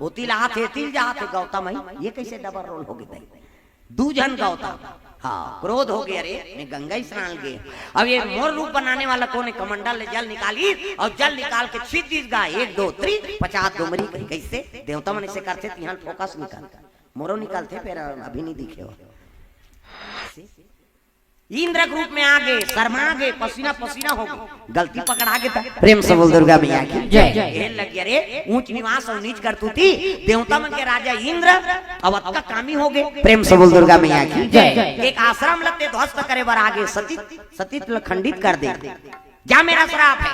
ओती ल आथे, एती ल जाथे। गौतम हे, ये कइसे डबल रोल हो गे? दू झन गौतम। हाँ, क्रोध हो गे, अरे मैं गंगा स्नान गे, अब ये मोर रूप बनाने वाला कोन हे? कमंडल ले जल निकालिस अउ जल निकाल के छींच दिस गा, एक दो तीन, पचास डोमरी कही। कइसे? देवता मन अइसे करथे, तिहां फोकस निकल, मोरो निकलथे, फेर अभी नहीं दिखे हो। इंद्र के रूप में आ गे, शर्मा गे, पसीना पसीना हो गे, गलती पकड़ा गे त। प्रेम से बोल दुर्गा मैया की जय। ये लग गे, अरे ऊंच निवास अउ नीच करतूती, देवता मन के राजा इंद्र अब अतका कामी हो गे। प्रेम से बोल दुर्गा मैया की जय। एक आश्रम ल ते ध्वस्त करे बर आ गे, सती, सती ल खंडित कर दे। जा मेरा श्राप हे,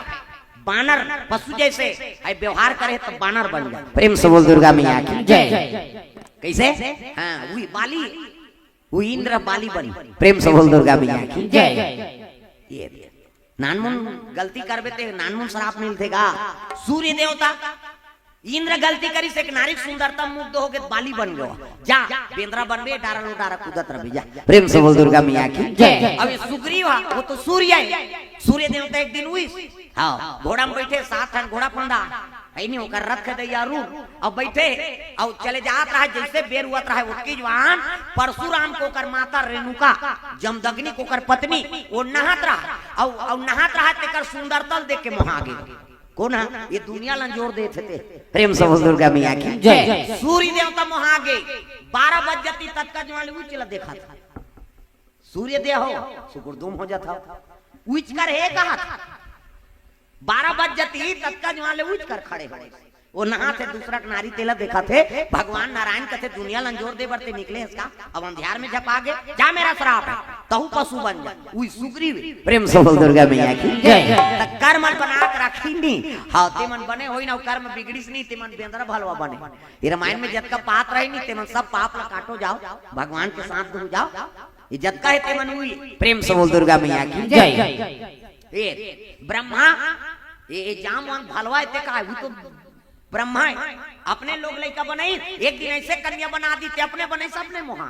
बानर पशु जइसे हे व्यवहार करे त बानर बन जा। प्रेम से बोल दुर्गा मैया की जय। कइसे? हाँ, वही बाली, वो इंद्र बाली बनी। प्रेम से बोल दुर्गा मैया की जय। ये नानमुन गलती करबे ते नानमुन श्राप मिलथे गा। सूर्य देवता इंद्र गलती करिस, एक नारी के सुंदरता मुग्ध हो गे, बाली बन गयो। जा, बेंदरा बनबे, डारा लो डारा कूदत रहिबे, जा। प्रेम से बोल दुर्गा मैया की जय। अब ये सुग्रीव हा, वो तो सूर्य हे। सूर्य देवता एक दिन उइस, हाँ, घोड़ा में बइठे, सात ठन घोड़ा फंदा, हे नहीं, ओकर रथ के दैया रूर, अब बइठे, अउ चले जात रहा, जइसे बेर होवत रहा, ओतकी जुवान परशुराम के ओकर माता रेणुका, जमदग्नि के ओकर पत्नी, वो नहात रहा, अउ, अउ नहात रहा, तेकर सुंदरता ल देख के मोहा गे। कोन हा? ये दुनिया ल अंजोर देथे ते। प्रेम से बोल दुर्गा मैया की जय। सूर्य देवता मोहा गे, बारह बज जतिस, ततका जुवान ले उइच ल देखत हे। सूर्य देव हो, सुकुरदुम हो जात हो। उइच कर हे कहत हे। बारह बज जतिस, ततका जुवान ले उइच कर खड़े हो। वो नहाथे, दूसरा के नारी तेला देखाथे। भगवान नारायण कथे, "दुनिया ल अंजोर दे बर ते निकले हस का? अब अंधियार में झपा गे, जा, मेरा श्राप है, तहू पशु बन जा।" उही सुग्रीव। प्रेम से बोल दुर्गा मैया की जय। त कर्म ल बना के राखिन नी। हाँ, ते मन बने होई ना, कर्म बिगड़िस नी, ते मन बेंदरा भलवा बने। ये रामायण में जतका पात्र हे नी, ते मन सब पाप ला काटो जाओ, भगवान के साथ हो जाओ। ये जतका हे ते मन उही। प्रेम से बोल दुर्गा मैया की जय। ये ब्रह्मा, ये, ये जामवंत भलवा हे ते का, वो तो ब्रह्मा हे। अपने लोग लइका बनई, एक दिन ऐसे कन्या बना दी, ते अपने बनई, सबने मोहा।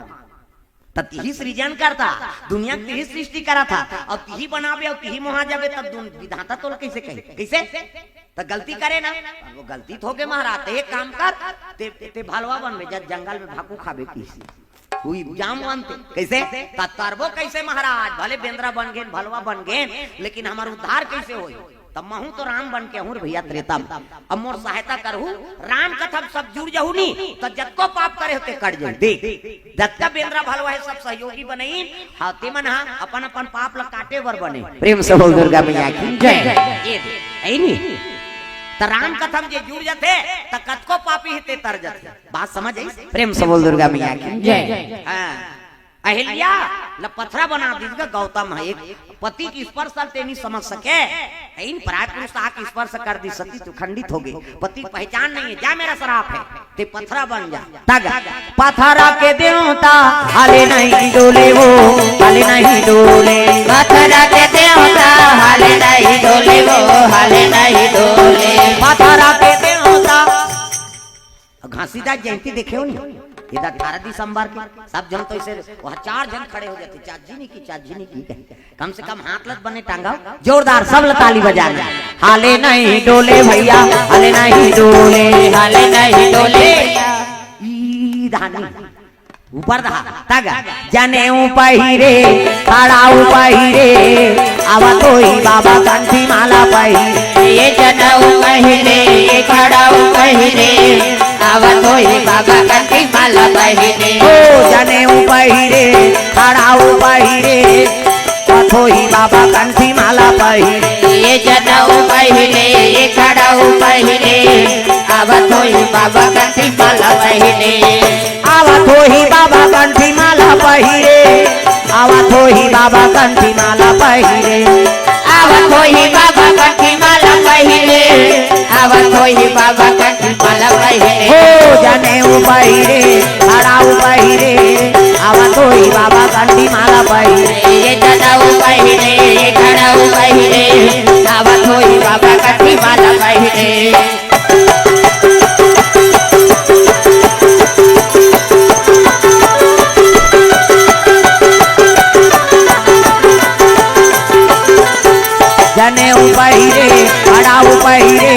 त तिही सृजन करता, दुनिया के तिही सृष्टि करत हे, अउ तिही बनाबे अउ तिही मोहा जाबे, तब दुन-, विधाता तोला कैसे कही? कैसे? त गलती करे ना, वो गलती तो होगे महाराज, ते एक काम कर, ते, ते भलवा बनबे, जब जंगल में भाकू खाबे किसी। उही जामवंत हे। कैसे? त तरबो कैसे महाराज? भले बेंदरा बन गेन, भलवा बन गेन, लेकिन हमर उद्धार कैसे होई? तब महूं तो राम बन के आहूं रे भैया त्रेता में। अब मोर सहायता करहू, राम कथा में सब जुड़ जहू नी, त जतको पाप करे हो ते कट जाई। देख, जतका बेंदरा भलवा हे, सब सहयोगी बनई, हाँ, ते मन हा अपन अपन पाप ला काटे बर बने। प्रेम से बोल दुर्गा मैया की जय। ये दे, हे नी? त राम कथा में जे जुड़ जाथे, त कतको पापी हे ते तर जाथे। बात समझ आई? प्रेम से बोल दुर्गा मैया की जय। हाँ। अहिल्या ल पथरा बना दीस गा गौतम ह। एक पति के स्पर्श ल ते नी समझ सके, इन पराय पुरुष आके स्पर्श कर दी, सती तो खंडित होगे। पति पहचान नहीं हे, जा मेरा श्राप हे, ते पथरा बन जा। तग पथरा के देवता हाले नहीं डोले वो, हाले नहीं डोले। पथरा के देवता हाले नहीं डोले वो, हाले नहीं डोले। पथरा के देवता घासीदास जयंती देखे हो नी? ये तो अठारह दिसंबर के, सब जन तो ऐसे वहाँ चार जन खड़े हो जाते, चाची नहीं की, चाची नहीं की कहीं। कम से कम हाथ लत बने टांगा, जोरदार सब ल ताली बजाना। हाले नहीं डोले भैया, हाले नहीं डोले, हाले नहीं डोले। ई धानी ऊपर दहा, तग जनेऊ पहिरे, खड़ाऊ पहिरे, आवत होई बाबा कंठी माला पहिरे। ये जनेऊ पहिरे, ये खड़ाऊ पहिरे, आवत होई बाबा कंठी माला पहिरे। ओ जनेऊ पहिरे, खड़ाऊ पहिरे, आवत होई बाबा कंठी माला पहिरे। ये जनेऊ पहिरे, ये खड़ाऊ पहिरे, आवत होई बाबा कंठी माला पहिरे। आवत होही बाबा कंठी माला पहिरे, आवत होही बाबा कंठी माला पहिरे, आवत होही बाबा कंठी माला पहिरे, आवत होही बाबा कंठी माला पहिरे। हो जनेऊ पहिरे, खड़ाऊ पहिरे, आवत होही बाबा कंठी माला पहिरे। ये जनेऊ पहिरे, ये खड़ाऊ पहिरे, आवत होही बाबा कंठी माला पहिरे। जनेऊ पहिरे, खड़ाऊ पहिरे,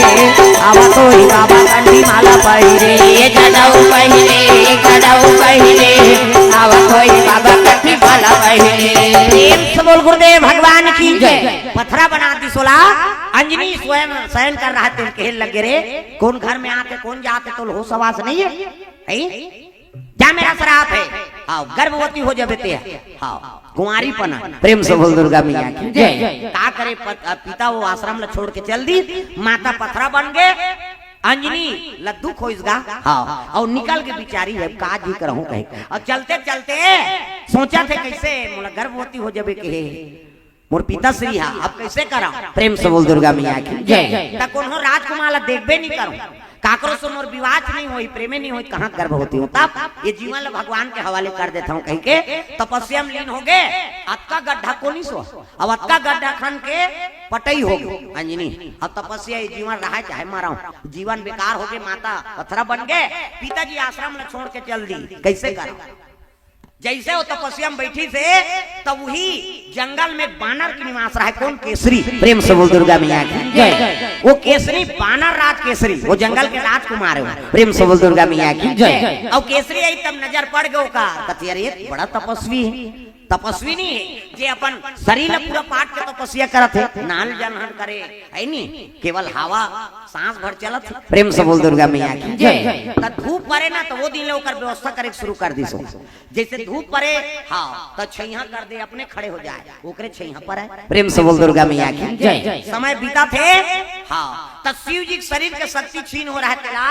आवत होही बाबा कंठी माला पहिरे। ये जनेऊ पहिरे, खड़ाऊ पहिरे, आवत होही बाबा कंठी माला पहिरे। प्रेम से बोल गुरुदेव भगवान की जय। पथरा बना दिस ओला, अंजनी स्वयं शयन कर रहा, तेला कहे लगे रे, कौन घर में आथे, कौन जाथे, तोला होश हवास नहीं हे? हैं? जा मेरा श्राप हे। हाँ, गर्भवती हो जाबे ते। हाँ, कुंवारी पना। प्रेम से बोल दुर्गा मैया की जय। का करे पत-, पिता वो आश्रम ला छोड़ के चल दिस, माता पथरा बन गे, अंजनी ला दुख होइस गा। हाँ, अउ निकल गे बिचारी हे, का जी करहूँ कहे। अउ चलते चलते सोचथे कैसे मोला गर्भवती हो जाबे कहे मोर पिताश्री हा, अब कैसे करंव? प्रेम से बोल दुर्गा मैया की जय। त कोनो राजकुमार ला देखबे नहीं करंव, काकरो से मोर विवाह नहीं होई, प्रेमे नहीं होई, कहाँ गर्भवती हों? तब ये जीवन ला भगवान के हवाले कर देथंव कहिके तपस्या में लीन होगे। अतका गड्ढा कोनी सो, अब अतका गड्ढा खन के पटई होगे अंजनी। अब तपस्या ये जीवन रहय चाहे मरंव, जीवन बेकार होगे, माता पथरा बन गे, पिताजी आश्रम ला छोड़ के चल दिस, कैसे करंव? जैसे वो तपस्या में बैठिस हे, तब उही जंगल में बानर के निवास रहय। कौन? केसरी। प्रेम से बोल दुर्गा मैया की जय। वो केसरी, बानर राज केसरी, वो जंगल के राजकुमार हे। प्रेम से बोल दुर्गा मैया की जय। अउ केसरी आई तब नजर पड़ गे ओकर, कथे, "अरे, बड़ा तपस्वी हे।" तपस्विनी हे, जे अपन शरीर ला पूरा पाट के तपस्या करत हे, नाल जलहन करे, हे नी, केवल हवा सांस भर चलत हे। प्रेम से बोल दुर्गा मैया की जय। त धूप परे ना, त वो दिन ले ओकर व्यवस्था करे के शुरू कर दिस हो। जैसे धूप परे, हाँ, त छैया कर दे, अपने खड़े हो जाए, ओकरे छैया परे। प्रेम से बोल दुर्गा मैया की जय। समय बीतत हे, हाँ, त शिव जी के शरीर के शक्ति छीन हो रहा हे, तेला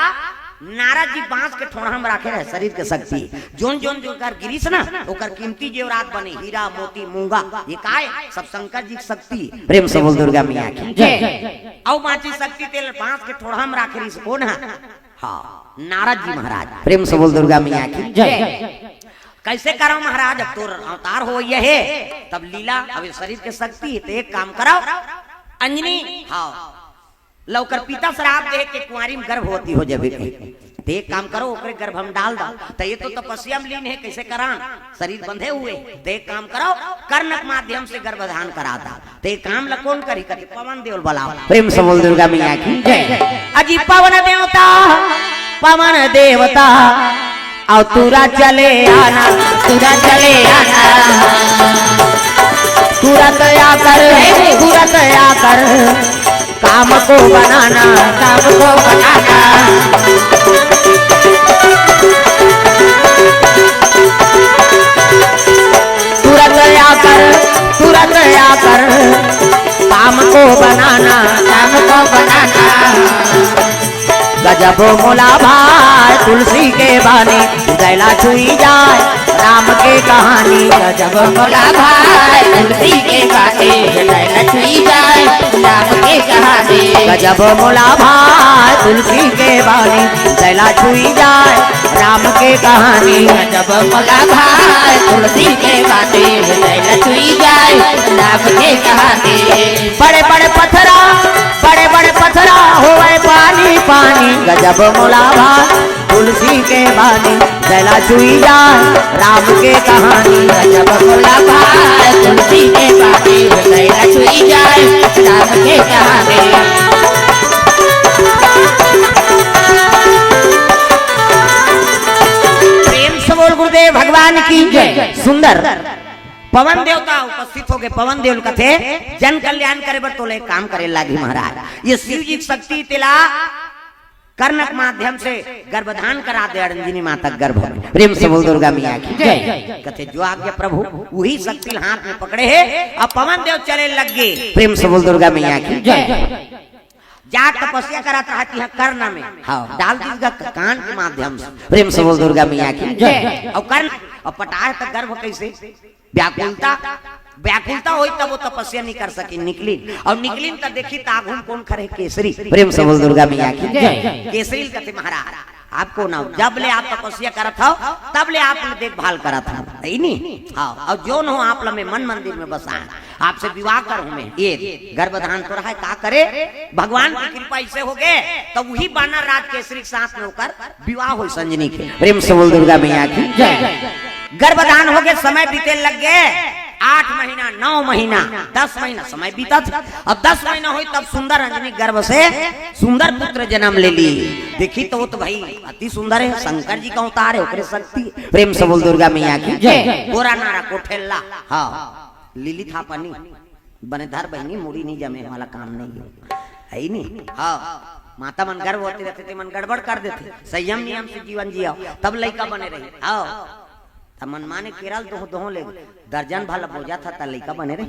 नारद जी बांस के ठोड़हा में राखे रहे शरीर के शक्ति। जोन जोन जो ओकर गिरिस ना, ओकर कीमती जेवरात बने, हीरा, मोती, मूंगा, ये काय? सब शंकर जी के शक्ति। प्रेम से बोल दुर्गा मैया की जय। अउ बांची शक्ति तेला बांस के ठोड़हा में राखे रहिस, कोन हा? हाँ, नारद जी महाराज। प्रेम से बोल दुर्गा मैया की जय। कैसे करव महाराज, अब तोर अवतार हो ये हे, तब लीला, अब ये शरीर के शक्ति हे, त एक काम करव, अंजनी, हाँ, ल ओकर पिता श्राप दे के कुंवारी में गर्भवती हो जाबे कहे। त एक काम करव, ओकरे गर्भ में डाल दव। त ये तो तपस्या में लीन हे, कैसे करान? शरीर बंधे हुए। त एक काम करव, कर्ण के माध्यम से गर्भधान करा दव। त ये काम ल कोन करही? कथे पवन देव ल बलाव। प्रेम से बोल दुर्गा मैया की जय। अजी पवन देवता, पवन देवता, अउ तुरत चले आना, तुरत चले आना, तुरत आकर, तुरत आकर, काम को बनाना, काम को बनाना। तुरत आकर, तुरत आकर, काम को बनाना, काम को बनाना। गजब मोला भाय तुलसी के बानी, हृदय ला छुई जाय राम के कहानी। गजब मोला भाय तुलसी के बानी, हृदय ला छुई जाय राम के कहानी। गजब मोला भाय तुलसी के बानी, हृदय ला छुई जाय राम के कहानी। गजब मोला भाय तुलसी के बानी, हृदय ला छुई जाय राम के कहानी। बड़े बड़े पथरा, बड़े बड़े पथरा होवे पानी पानी। गजब मोला भाय तुलसी के बानी, हृदय ला छुई जाय राम के कहानी। गजब मोला भाय तुलसी के बानी, हृदय ला छुई जाय राम के कहानी। प्रेम से बोल गुरुदेव भगवान की जय। सुंदर पवन देवता उपस्थित हो गए। पवन देव कथे, जन कल्याण करे बर तोले काम करे लागी महाराज। ये शिव जी की शक्ति तेला कर्ण के माध्यम से गर्भधान करा दे अंजनी माता के गर्भ में। प्रेम से बोल दुर्गा मैया की जय। कथे जो आज्ञा प्रभु, वही शक्ति हाथ में पकड़े हे। अब पवन देव चले लग गए। प्रेम से बोल दुर्गा मैया की जय। जाके तपस्या करत रहती है कर्ण में, हाँ, डाल दी ग-, कान के माध्यम से। प्रेम से बोल दुर्गा मैया की जय। अउ कर्ण, अउ पटाए त गर्भ कैसे? व्याकुलता, व्याकुलता होई तब वो तपस्या नहीं कर सकी, निकली। अउ निकली त देखी त आगू में कोन खड़े? केसरी। प्रेम से बोल दुर्गा मैया की जय। केसरी कथे महाराज, आप कोन हो? जब ले आप तपस्या करत हो, तब ले आप ले देखभाल करत हो, हे नी? हाँ, अउ जोन हो आप ल मैं मन मंदिर में बसा, आपसे विवाह करहूं मैं। ये गर्भधान तो रहा है, का करे? भगवान की कृपा इसे हो गए, तो वही बानर राज केसरी के साथ में होकर विवाह हो संजनी के। प्रेम से बोल दुर्गा मैया की जय। गर्भधान हो गए, समय बीते लग गए, आठ महीना, नौ महीना, दस महीना समय बीतत। अब दस महीना होई तब सुंदर अंजनी गर्भ से सुंदर पुत्र जन्म ले ली। देखी तो वो तो भाई अति सुंदर है, शंकर जी का अवतार है, ओकरे शक्ति। प्रेम से बोल दुर्गा मैया की जय। गोरा नारा कोठेला, हाँ, लीली थापा नी, बने धर बहिनी, मुड़ी नहीं जमे वाला काम नहीं है, हे नी? हाँ, माता मन गर्भवती रहते ते मन गड़बड़ कर देते, संयम नियम से जीवन जियो, तब लइका बने रही। हाँ, त मनमाने केरा ल दोह दोह ले, दर्जन भर ल बोजत ह त लइका बने रही।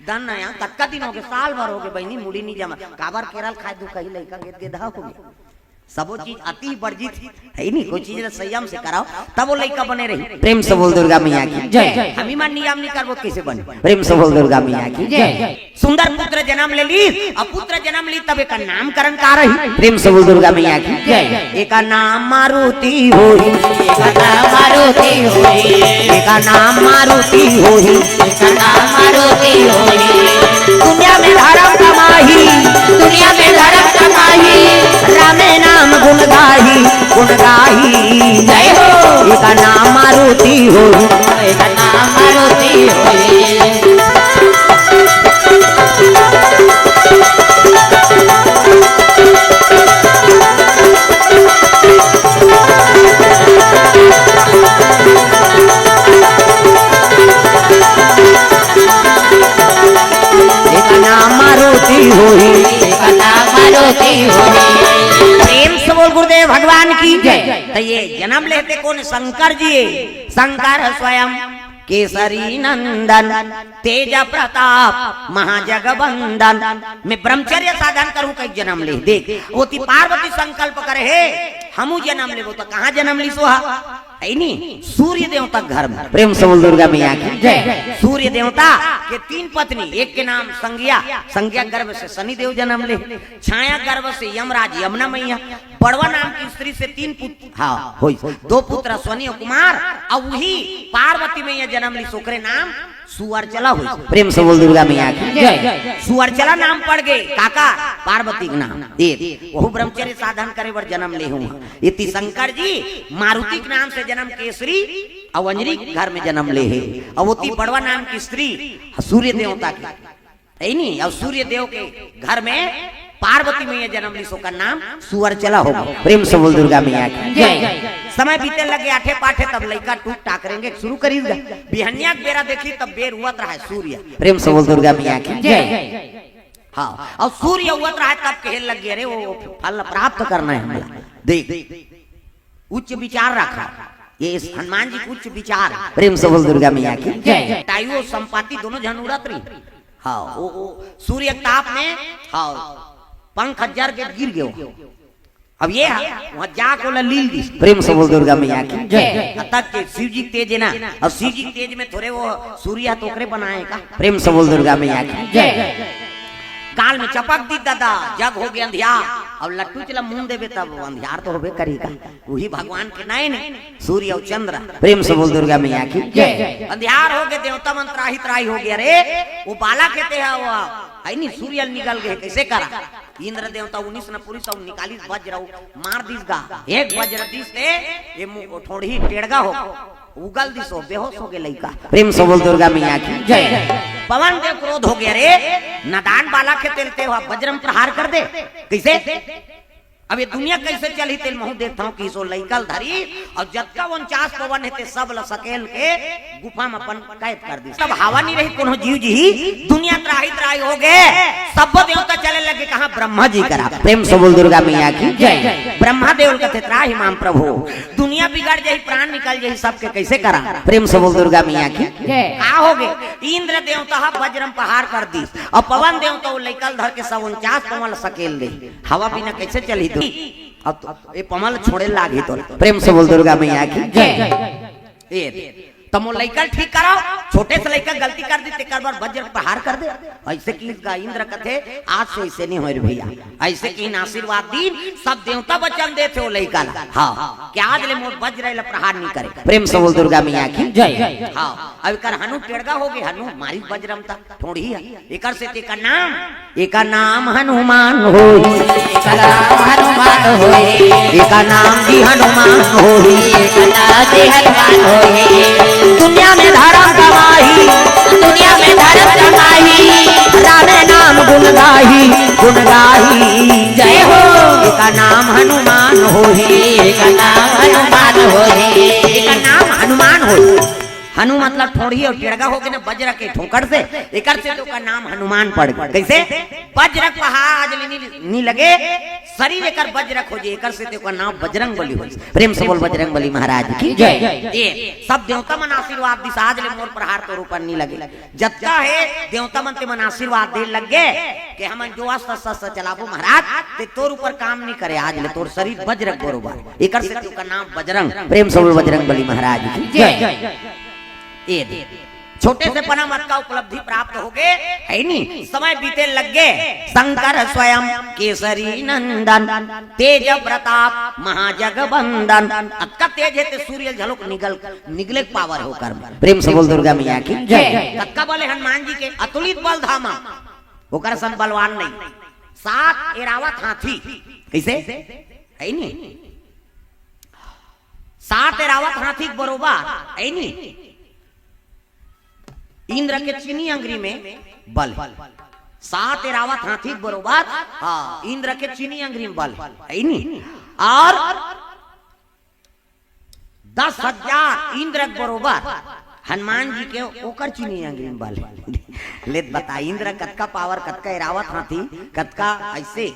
दन नया कतका दिन हो गए, साल भर हो गए बहिनी, मुड़ी नहीं जमा, काबर केरा ल खाए दू, कहीं लइका गेद गेदा हो गए। सबो चीज अति वर्जित हे नी, कोई चीज ल संयम से कराओ, तब वो लइका बने रही। प्रेम से बोल दुर्गा मैया की जय। हम ही मन नियम नहीं करबो, कैसे बने? प्रेम से बोल दुर्गा मैया की जय। सुंदर पुत्र जन्म ले ली, अब पुत्र जन्म ली तब एकर नामकरण का रही? प्रेम से बोल दुर्गा मैया की जय। एकर नाम मारुति होही, एकर नाम मारुति होही, एकर नाम मारुति होही, एकर नाम मारुति होही। दुनिया में धर्म कमाही, दुनिया में धर्म कमाही, रामे नाम गुण गाही, गुण गाही। जय हो। एकर नाम मारुति होही, एकर नाम मारुति होही। भगवान की जय। त ये जनम लेते कोन? शंकर जी। शंकर स्वयं केसरी नंदन, तेज प्रताप महाजगबंदन। मैं ब्रह्मचर्य साधन करूं, कई जनम ले। देख, ओती पार्वती संकल्प करे हे, हमू जनम लेबो। त कहां जनम लीस ओ हा? है नी, सूर्य देवता घर में। प्रेम से बोल दुर्गा मैया की जय। सूर्य देवता के तीन पत्नी, एक के नाम संज्ञा, संज्ञा गर्भ से शनि देव जनम ले, छाया गर्भ से यमराज यमुना मैया, बड़वा नाम की स्त्री से तीन पुत्र, हाँ, होइस, दो पुत्र अश्वनी और कुमार, अउ उही पार्वती मैया जनम लीस, ओकरे नाम सुअरचला होइस। प्रेम से बोल दुर्गा मैया की जय। सुअरचला नाम पड़ गे काकर? पार्वती के नाम। ए, वहू ब्रह्मचर्य साधन करे बर जनम ले हूं। इति शंकर जी मारुति के नाम से जनम, केसरी अउ अंजरी घर में जनम ले हे। अउ ओती बड़वा नाम की स्त्री सूर्य देवता के, है नी, अउ सूर्य देव के घर में पार्वती मैया जनम लीस, ओकर नाम सुअरचला हो गे। प्रेम से बोल दुर्गा मैया की जय। समय बीते लगे आठे पाठे, तब लइका टूक टाक रेंगे शुरू करिस गा। बिहनिया के बेरा देखी, तब बेर हुवत रहय सूर्य। प्रेम से बोल दुर्गा मैया की जय। हाँ, अउ सूर्य हुवत रहय, तब कहे लग गे, अरे, वो फल प्राप्त करना है हमला। देख, उच्च विचार रखा। ये इस हनुमान जी के उच्च विचार। प्रेम से बोल दुर्गा मैया की जय। टाइयो संपाति दोनों झन उड़त रही। हाँ, वो, वो सूर्य के ताप में, हाँ, पंख जर के गिर गयो। अब ये हा, वहां जाके ओला लील दिस। प्रेम से बोल दुर्गा मैया की जय। अतक के शिव जी के तेज है ना, अउ शिव जी के तेज में थोरे वो सूर्य हा तो ओकरे बनाए का। प्रेम से बोल दुर्गा मैया की जय। गाल में चपक दिस दादा, जग हो गे अंधियार। अउ लट्टू चला मुंह देबे तब अंधियार तो होबे करी का। उही भगवान के नयन सूर्य अउ चंद्र। प्रेम से बोल दुर्गा मैया की जय। अंधियार हो गे, देवता मन त्राही त्राही हो गे। अरे, वो बालक हे ते हा, वो है नी, सूर्य निकल गे, कइसे करा? इंद्र देवता उन्नीस न पुरुष अउ निकालिस वज्र अउ मार दिस गा। एक वज्र दिस ते ये मु-, ठोड़ही टेड़गा हो, उगल दिस, हो बेहोश हो गे लइका। प्रेम से बोल दुर्गा मैया की जय। पवन देव क्रोध हो गे, अरे, नादान बालक हे तेला ते हा वज्र म प्रहार कर दे। कइसे? अब ये दुनिया कइसे चलही तेला महूं देखथंव, कहिस ओ लइका ल धरिस अउ जतका उनचास पवन हे ते सब ल सकेल के गुफा म अपन कैद कर दिस। तब हवा नइ रही, कोनो जीव जिही, दुनिया त्राही त्राही हो गे। सब देवता चले लगे कहां? ब्रह्मा जी करा। प्रेम से बोल दुर्गा मैया की जय। ब्रह्मा देव ल कथे त्राहि माम प्रभु, दुनिया बिगड़ जाही, प्राण निकल जाही सबके, कइसे करा? प्रेम से बोल दुर्गा मैया की जय। का हो गे? इंद्र देवता हा वज्र म प्रहार कर दिस अउ पवन देवता वो लइका ल धर के सब उनचास पवन ल सकेल दे। हवा बिना कइसे चलही तू? अब तो ये पवन ल छोड़े लागही तो। प्रेम से बोल दुर्गा मैया की जय। ए, त मोर लइका ल ठीक कराव, छोटे से लइका गलती कर दिस, तेकर बर वज्र प्रहार कर दे। अइसे कहिस गा इंद्र कथे, आज से अइसे नइ होय रे भइया। अइसे कहिन आशीर्वाद दिन, सब देवता वचन देथे ओ लइका ल। हाँ, कि आज ले मोर वज्र ल प्रहार नइ करे। प्रेम से बोल दुर्गा मैया की जय। हाँ, अब एकर हनु टेड़गा हो गे, हनु मारिस वज्र म त ठोड़ही हे। एकर सेती एकर नाम, एकर नाम हनुमान होही। एकर नाम हनुमान होही। एकर नाम जी हनुमान होही। एकर नाम जी हनुमान होही। दुनिया में धरम कमाही। दुनिया में धरम कमाही। रामे नाम गुण गाही, गुण गाही। जय हो। एकर नाम हनुमान होही। एकर नाम हनुमान होही। एकर नाम हनुमान होही। हनु मतलब ठोड़ही अउ टेड़गा हो गे ना वज्र के ठोकर से, एकर से तो ओकर नाम हनुमान पड़ गे। कइसे? वज्र के प्रहार आज ले नइ, नइ लगे, शरीर एकर वज्र के हो जाय, एकर से तो ओकर नाम बजरंग बली होइस। प्रेम से बोल बजरंग बली महाराज की जय। ए, सब देवता मन आशीर्वाद दिस, आज ले मोर प्रहार तोर ऊपर नइ लगे। जतका हे देवता मन ते मन आशीर्वाद दे लग गे कि हमन जो अस्त्र शस्त्र चलाबो महाराज, ते तोर ऊपर काम नइ करे, आज ले तोर शरीर वज्र के बरोबर। एकर से तो ओकर नाम बजरंग। प्रेम से बोल बजरंग बली महाराज की जय। ए दे। छोटे से पना म अतका उपलब्धि प्राप्त हो गे, है नी? समय बीते लग गे। शंकर स्वयं केसरी नंदन, तेज प्रताप महाजगबंदन। अतका तेज हे ते सूर्य झलक निगल, निगले के पावर हे ओकर म। प्रेम से बोल दुर्गा मैया की जय। कतका बल हे हनुमान जी के, अतुलित बल धामा। ओकर सन बलवान नहीं। सात एरावत हाथी। कइसे? है नी? सात एरावत हाथी के बरोबर, है नी? इंद्र के चीनी अंगरी में बल हे। सात एरावत हाथी के बरोबर, हाँ, इंद्र के चीनी अंगरी में बल हे, है नी? अउ दस हजार इंद्र के बरोबर हनुमान जी के ओकर चीनी अंगरी में बल हे। ले त बता, इंद्र कतका पावर, कतका एरावत हाथी, कतका अइसे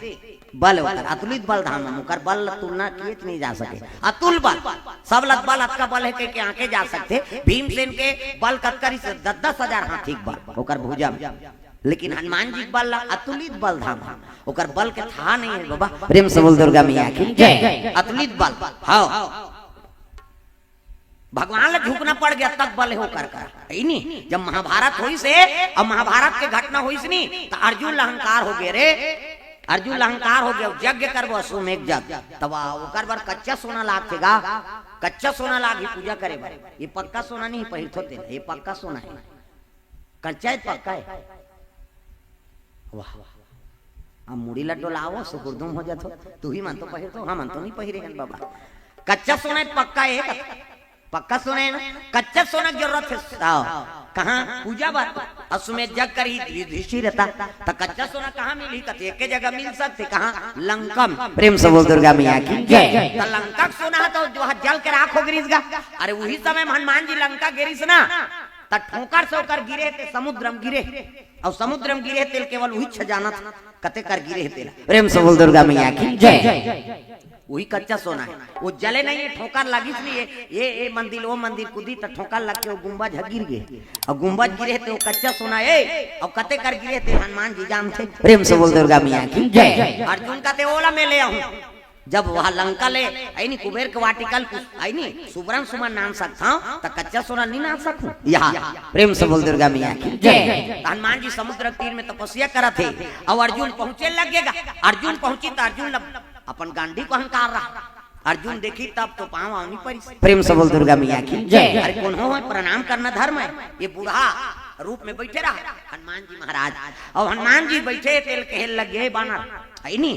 बल ओकर, अतुलित बल धाम, ओकर बल ला तुलना किए नहीं जा सके। अतुल बल, सब लग बल, अतका बल हे के, के आके जा सकथे। भीमसेन के बल कतका रिहिस? दस दस हजार हाथी के बल ओकर भुजा में। लेकिन हनुमान जी के बल ला अतुलित बल धाम हे, ओकर बल के थाह नहीं हे बाबा। प्रेम से बोल दुर्गा मैया की जय। अतुलित बल, हाँ। भगवान ला झुकना पड़ गया, तब बल हे ओकर का। हे नी? जब महाभारत होइस हे, अब महाभारत के घटना होइस नी, त अर्जुन ला अहंकार हो गए रे। अर्जुन ला अहंकार हो गया, यज्ञ करबो, अश्वमेघ यज्ञ। तब आ, ओकर बर कच्चा सोना लागथे गा, कच्चा सोना लागही पूजा करे बर। ये पक्का सोना नहीं पहिरथो तेला, ये पक्का सोना हे। कच्चा हे, पक्का हे? वाह, अब मुड़ी ला डोलावो, सुकुरदुम हो जाथो। तुही मन तो पहिरथो, हमन तो नहीं पहिरे हन बाबा। कच्चा सोना हे, पक्का हे? पक्का सोना हे ना? कच्चा सोना के जरूरत हे। आओ, कहाँ? पूजा बर। अश्वमेध यज्ञ करही युधिष्ठिर ता, त कच्चा सोना कहाँ मिलही? कथे एके जगह मिल सकथे, कहाँ? लंका में। प्रेम से बोल दुर्गा मैया की जय। त लंका के सोना हे त जो जल के राख हो गिरिस गा। अरे उही समय में हनुमान जी लंका गिरिस ना, त ठोकर से ओकर गिरे ते समुद्र में गिरे, अउ समुद्र में गिरे तेला केवल उहीच जानत कते कर गिरे हे तेला। प्रेम से बोल दुर्गा मैया की जय। उही कच्चा सोना हे, वो जले नहीं हे, ठोकर लगिस नहीं हे, ये, ये मंदिर, वो मंदिर कूदी त ठोकर लग के वो गुंबज ह गिर गे, अउ गुंबज गिरे हे ते वो कच्चा सोना हे, अउ कते कर गिरे हे ते हनुमान जी जानथे। प्रेम से बोल दुर्गा मैया की जय। अर्जुन कथे ओला मैं ले आहूं। जब वह लंका ले, हे नी, कुबेर के वाटिका ल, हे नी, सुबरन सुमन नान सकथंव, त कच्चा सोना नहीं नान सकूं? यहाँ प्रेम से बोल दुर्गा मैया की जय। त हनुमान जी समुद्र तीर में तपस्या करत हे, अउ अर्जुन पहुंचे लगेगा। अर्जुन पहुंची त अर्जुन ल अपन गांडी के अहंकार रहा। अर्जुन देखी तब तो पाँव आव नहीं परिस। प्रेम से बोल दुर्गा मैया की जय। अरे कोनो होय, प्रणाम करना धर्म हे। ये बूढ़ा रूप में बैठे रहा हनुमान जी महाराज, अउ हनुमान जी बैठे तेला कहे लगे, बानर, हे नी,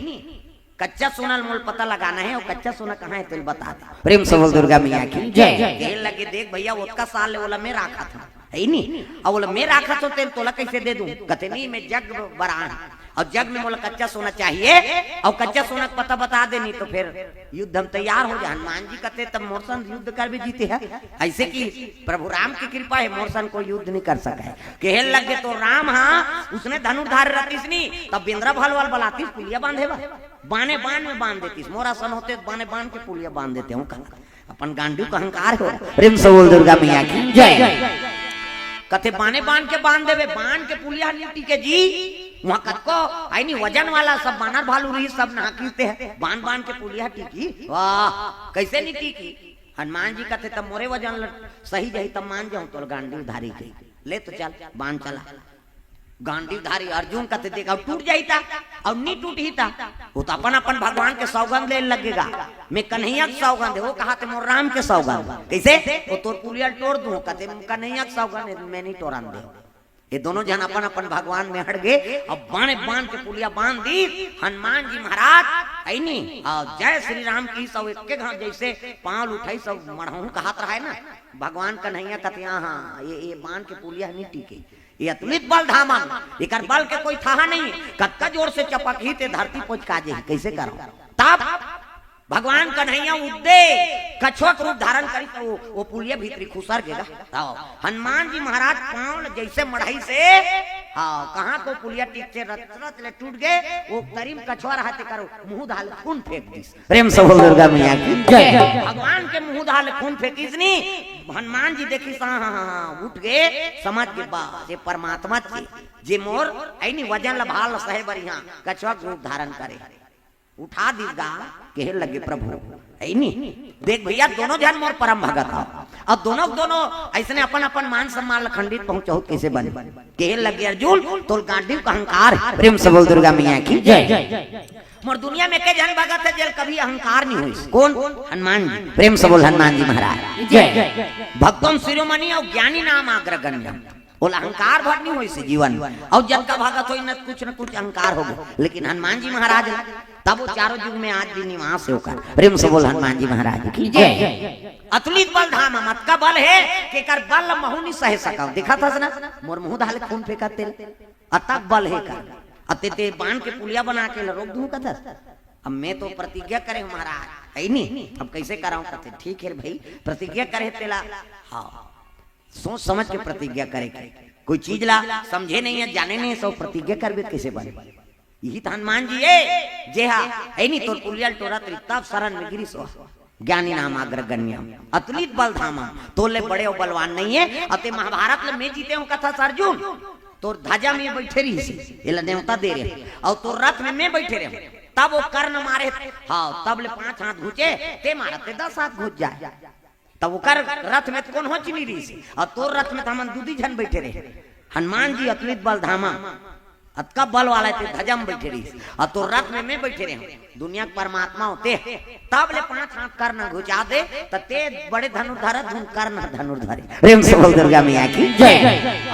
कच्चा सोना ल मोला पता लगाना हे, अउ कच्चा सोना कहाँ हे तेला बता दे। प्रेम से बोल दुर्गा मैया की जय। कहे लगे, देख भैया, ओतका साल ले ओला मैं राखत हंव, हे नी, अउ ओला मैं राखत हंव तेला तोला कैसे दे दूं? कथे नहीं, मैं यज्ञ बर आए हंव, अउ यज्ञ में मोला कच्चा सोना चाहिए, अउ कच्चा सोना के पता बता दे, नहीं तो फिर युद्ध में तैयार हो जा। हनुमान जी कथे, तब मोर संग युद्ध करबे जीते हे? ऐसे कि प्रभु राम की कृपा हे, मोर संग कोई युद्ध नहीं कर सके। कहे लगे, तो राम हा उसने धनुर्धार रतिस नी, तब बेंदरा भलवल बलातिस पुलिया बांधे बर। बाने बान में बांध देतिस, मोर असन होते त बाने बान के पुलिया बांध देते हंव कहा। अपन गांडी के अहंकार हो। प्रेम से बोल दुर्गा मैया की जय। कथे बाने बान के बांध देबे, बान के पुलिया नहीं टिके जी। वहां कतको, हे नी, वजन वाला सब बानर भालू रही, सब नहा कीते हे, बान बान के पुलिया टिकी? वाह, कैसे नहीं टिकी? हनुमान जी कथे, तब मोरे वजन ल-, सही जाही, तब मान जाहूं तोर गांडी धारी के। ले तो चल, बान चला। गांडी धारी अर्जुन कथे, देख, अउ टूट जाही त, अउ नहीं टूटही त, वो तो अपन अपन भगवान के सौगंध ले लगेगा। मैं कन्हैया के सौगंध हे, वो कहा ते मोर राम के सौगंध। कैसे? वो तोर पुलिया ल टोर दूं, कथे कन्हैया के सौगंध हे, मैं नहीं टोरन देंव। ये दोनों झन अपन अपन भगवान में हट गे। अब बाने बान के पुलिया बांध दिस हनुमान जी महाराज, हे नी, अउ जय श्री राम कहिस, सब एके घांव जैसे पांव उठाइस, सब मड़हूं कहत रहे ना, भगवान कन्हैया कथे, हाँ, ये, ये बान के पुलिया नहीं टिके, ये अतुलित बल धामन, एकर बल के कोई थाहा नहीं, कतका जोर से चपकही ते धरती पोचका जेही, कैसे करंव? तब भगवान कन्हैया उद्दे कछुआ के रूप धारण करिस, त वो, वो पुलिया भीतरी खुसर गेगा। तब हनुमान जी महाराज पांव ल जैसे मढ़ाइस हे, हाँ, कहाँ तो पुलिया टिकथे, रच रच ले टूट गे, वो तरी म कछुआ रहा तेकर मुंह डाल खून फेंक दिस। प्रेम से बोल दुर्गा मैया की जय। भगवान के मुंह डाल खून फेंकिस नी, हनुमान जी देखिस, हाँ, हाँ, हाँ, हाँ, उठ गे, समझ गे, बस, ये परमात्मा चे, जे मोर, हे नी, वजन ल भार ल सहे बर इहाँ कछुआ के रूप धारण करे। उठा दिस गा, कहे लगे, प्रभु, हे नी, देख भैया, दोनों झन मोर परम भगत हव, अउ दोनों दोनों अइसने अपन अपन मान सम्मान ल खंडित पहुंचाहू त कैसे बने? कहे लगे, अर्जुन, तोर गांडी के अहंकार हे। प्रेम से बोल दुर्गा मैया की जय। मोर दुनिया में एके झन भगत हे, जेला कभी अहंकार नहीं होइस। कोन? हनुमान जी। प्रेम से बोल हनुमान जी महाराज जय। भक्तों शिरोमणि अउ ज्ञानी नाम अग्रगण्य। ओला अहंकार भर नहीं होइस जीवन में। अउ जतका भगत होइस न, कुछ न कुछ अहंकार हो गे। लेकिन हनुमान जी महाराज ला तब वो चारों युग में आज भी निवास हे ओकर। प्रेम से बोल हनुमान जी महाराज की जय। अतुलित बल धाम, अतका बल हे कि एकर बल ल महूं नहीं सहे सकंव। देखत हस ना, मोर मुंह डाल खून फेंकत तेला। अतक बल हे का? अते ते बान के पुलिया बना के ल रोक दूं कथस। अब मैं तो प्रतिज्ञा करे हंव महाराज, हे नी? अब कैसे करंव? कथे, ठीक हे भाई, प्रतिज्ञा करे तेला, हाँ, सोच समझ के प्रतिज्ञा करे के। कोई चीज ला समझे नहीं हे, जाने नहीं हे, सब प्रतिज्ञा करबे त कैसे बने? इही त हनुमान जी ए, जे हा, हे नी, तोर पुलिया ल टोरत रिहिस, तब शरण में गिरिस ओ। ज्ञानी नाम अग्रगण्यम, अतुलित बल धामम, तोले बड़े अउ बलवान नइ हे। अउ ते महाभारत ले मैं जीते हूँ कथस अर्जुन, तोर धजा में बइठे रहिस, एला नेवता दे रहे, अउ तोर रथ में मैं बइठे रहे, तब ओ कर्ण मारे, हाँ, तब ले पांच हाथ घुचे, ते मारत ते दस हाथ घुच जाए। तब ओकर रथ में त कोन होच नइ रहिस, अउ तोर रथ में त हमन दू दू झन बइठे रहे। हनुमान जी अतुलित बल धामम, अतका बल वाला ते धजा में बइठे रहिस, अउ तोर रथ में मैं बइठे रहे हूँ। दुनिया के परमात्मा ओ ते, तब ले पांच हाथ कर्ण घुचा दे, त ते बड़े धनुर्धर, धुन कर्ण धनुर्धर। प्रेम से बोल दुर्गा मैया की जय।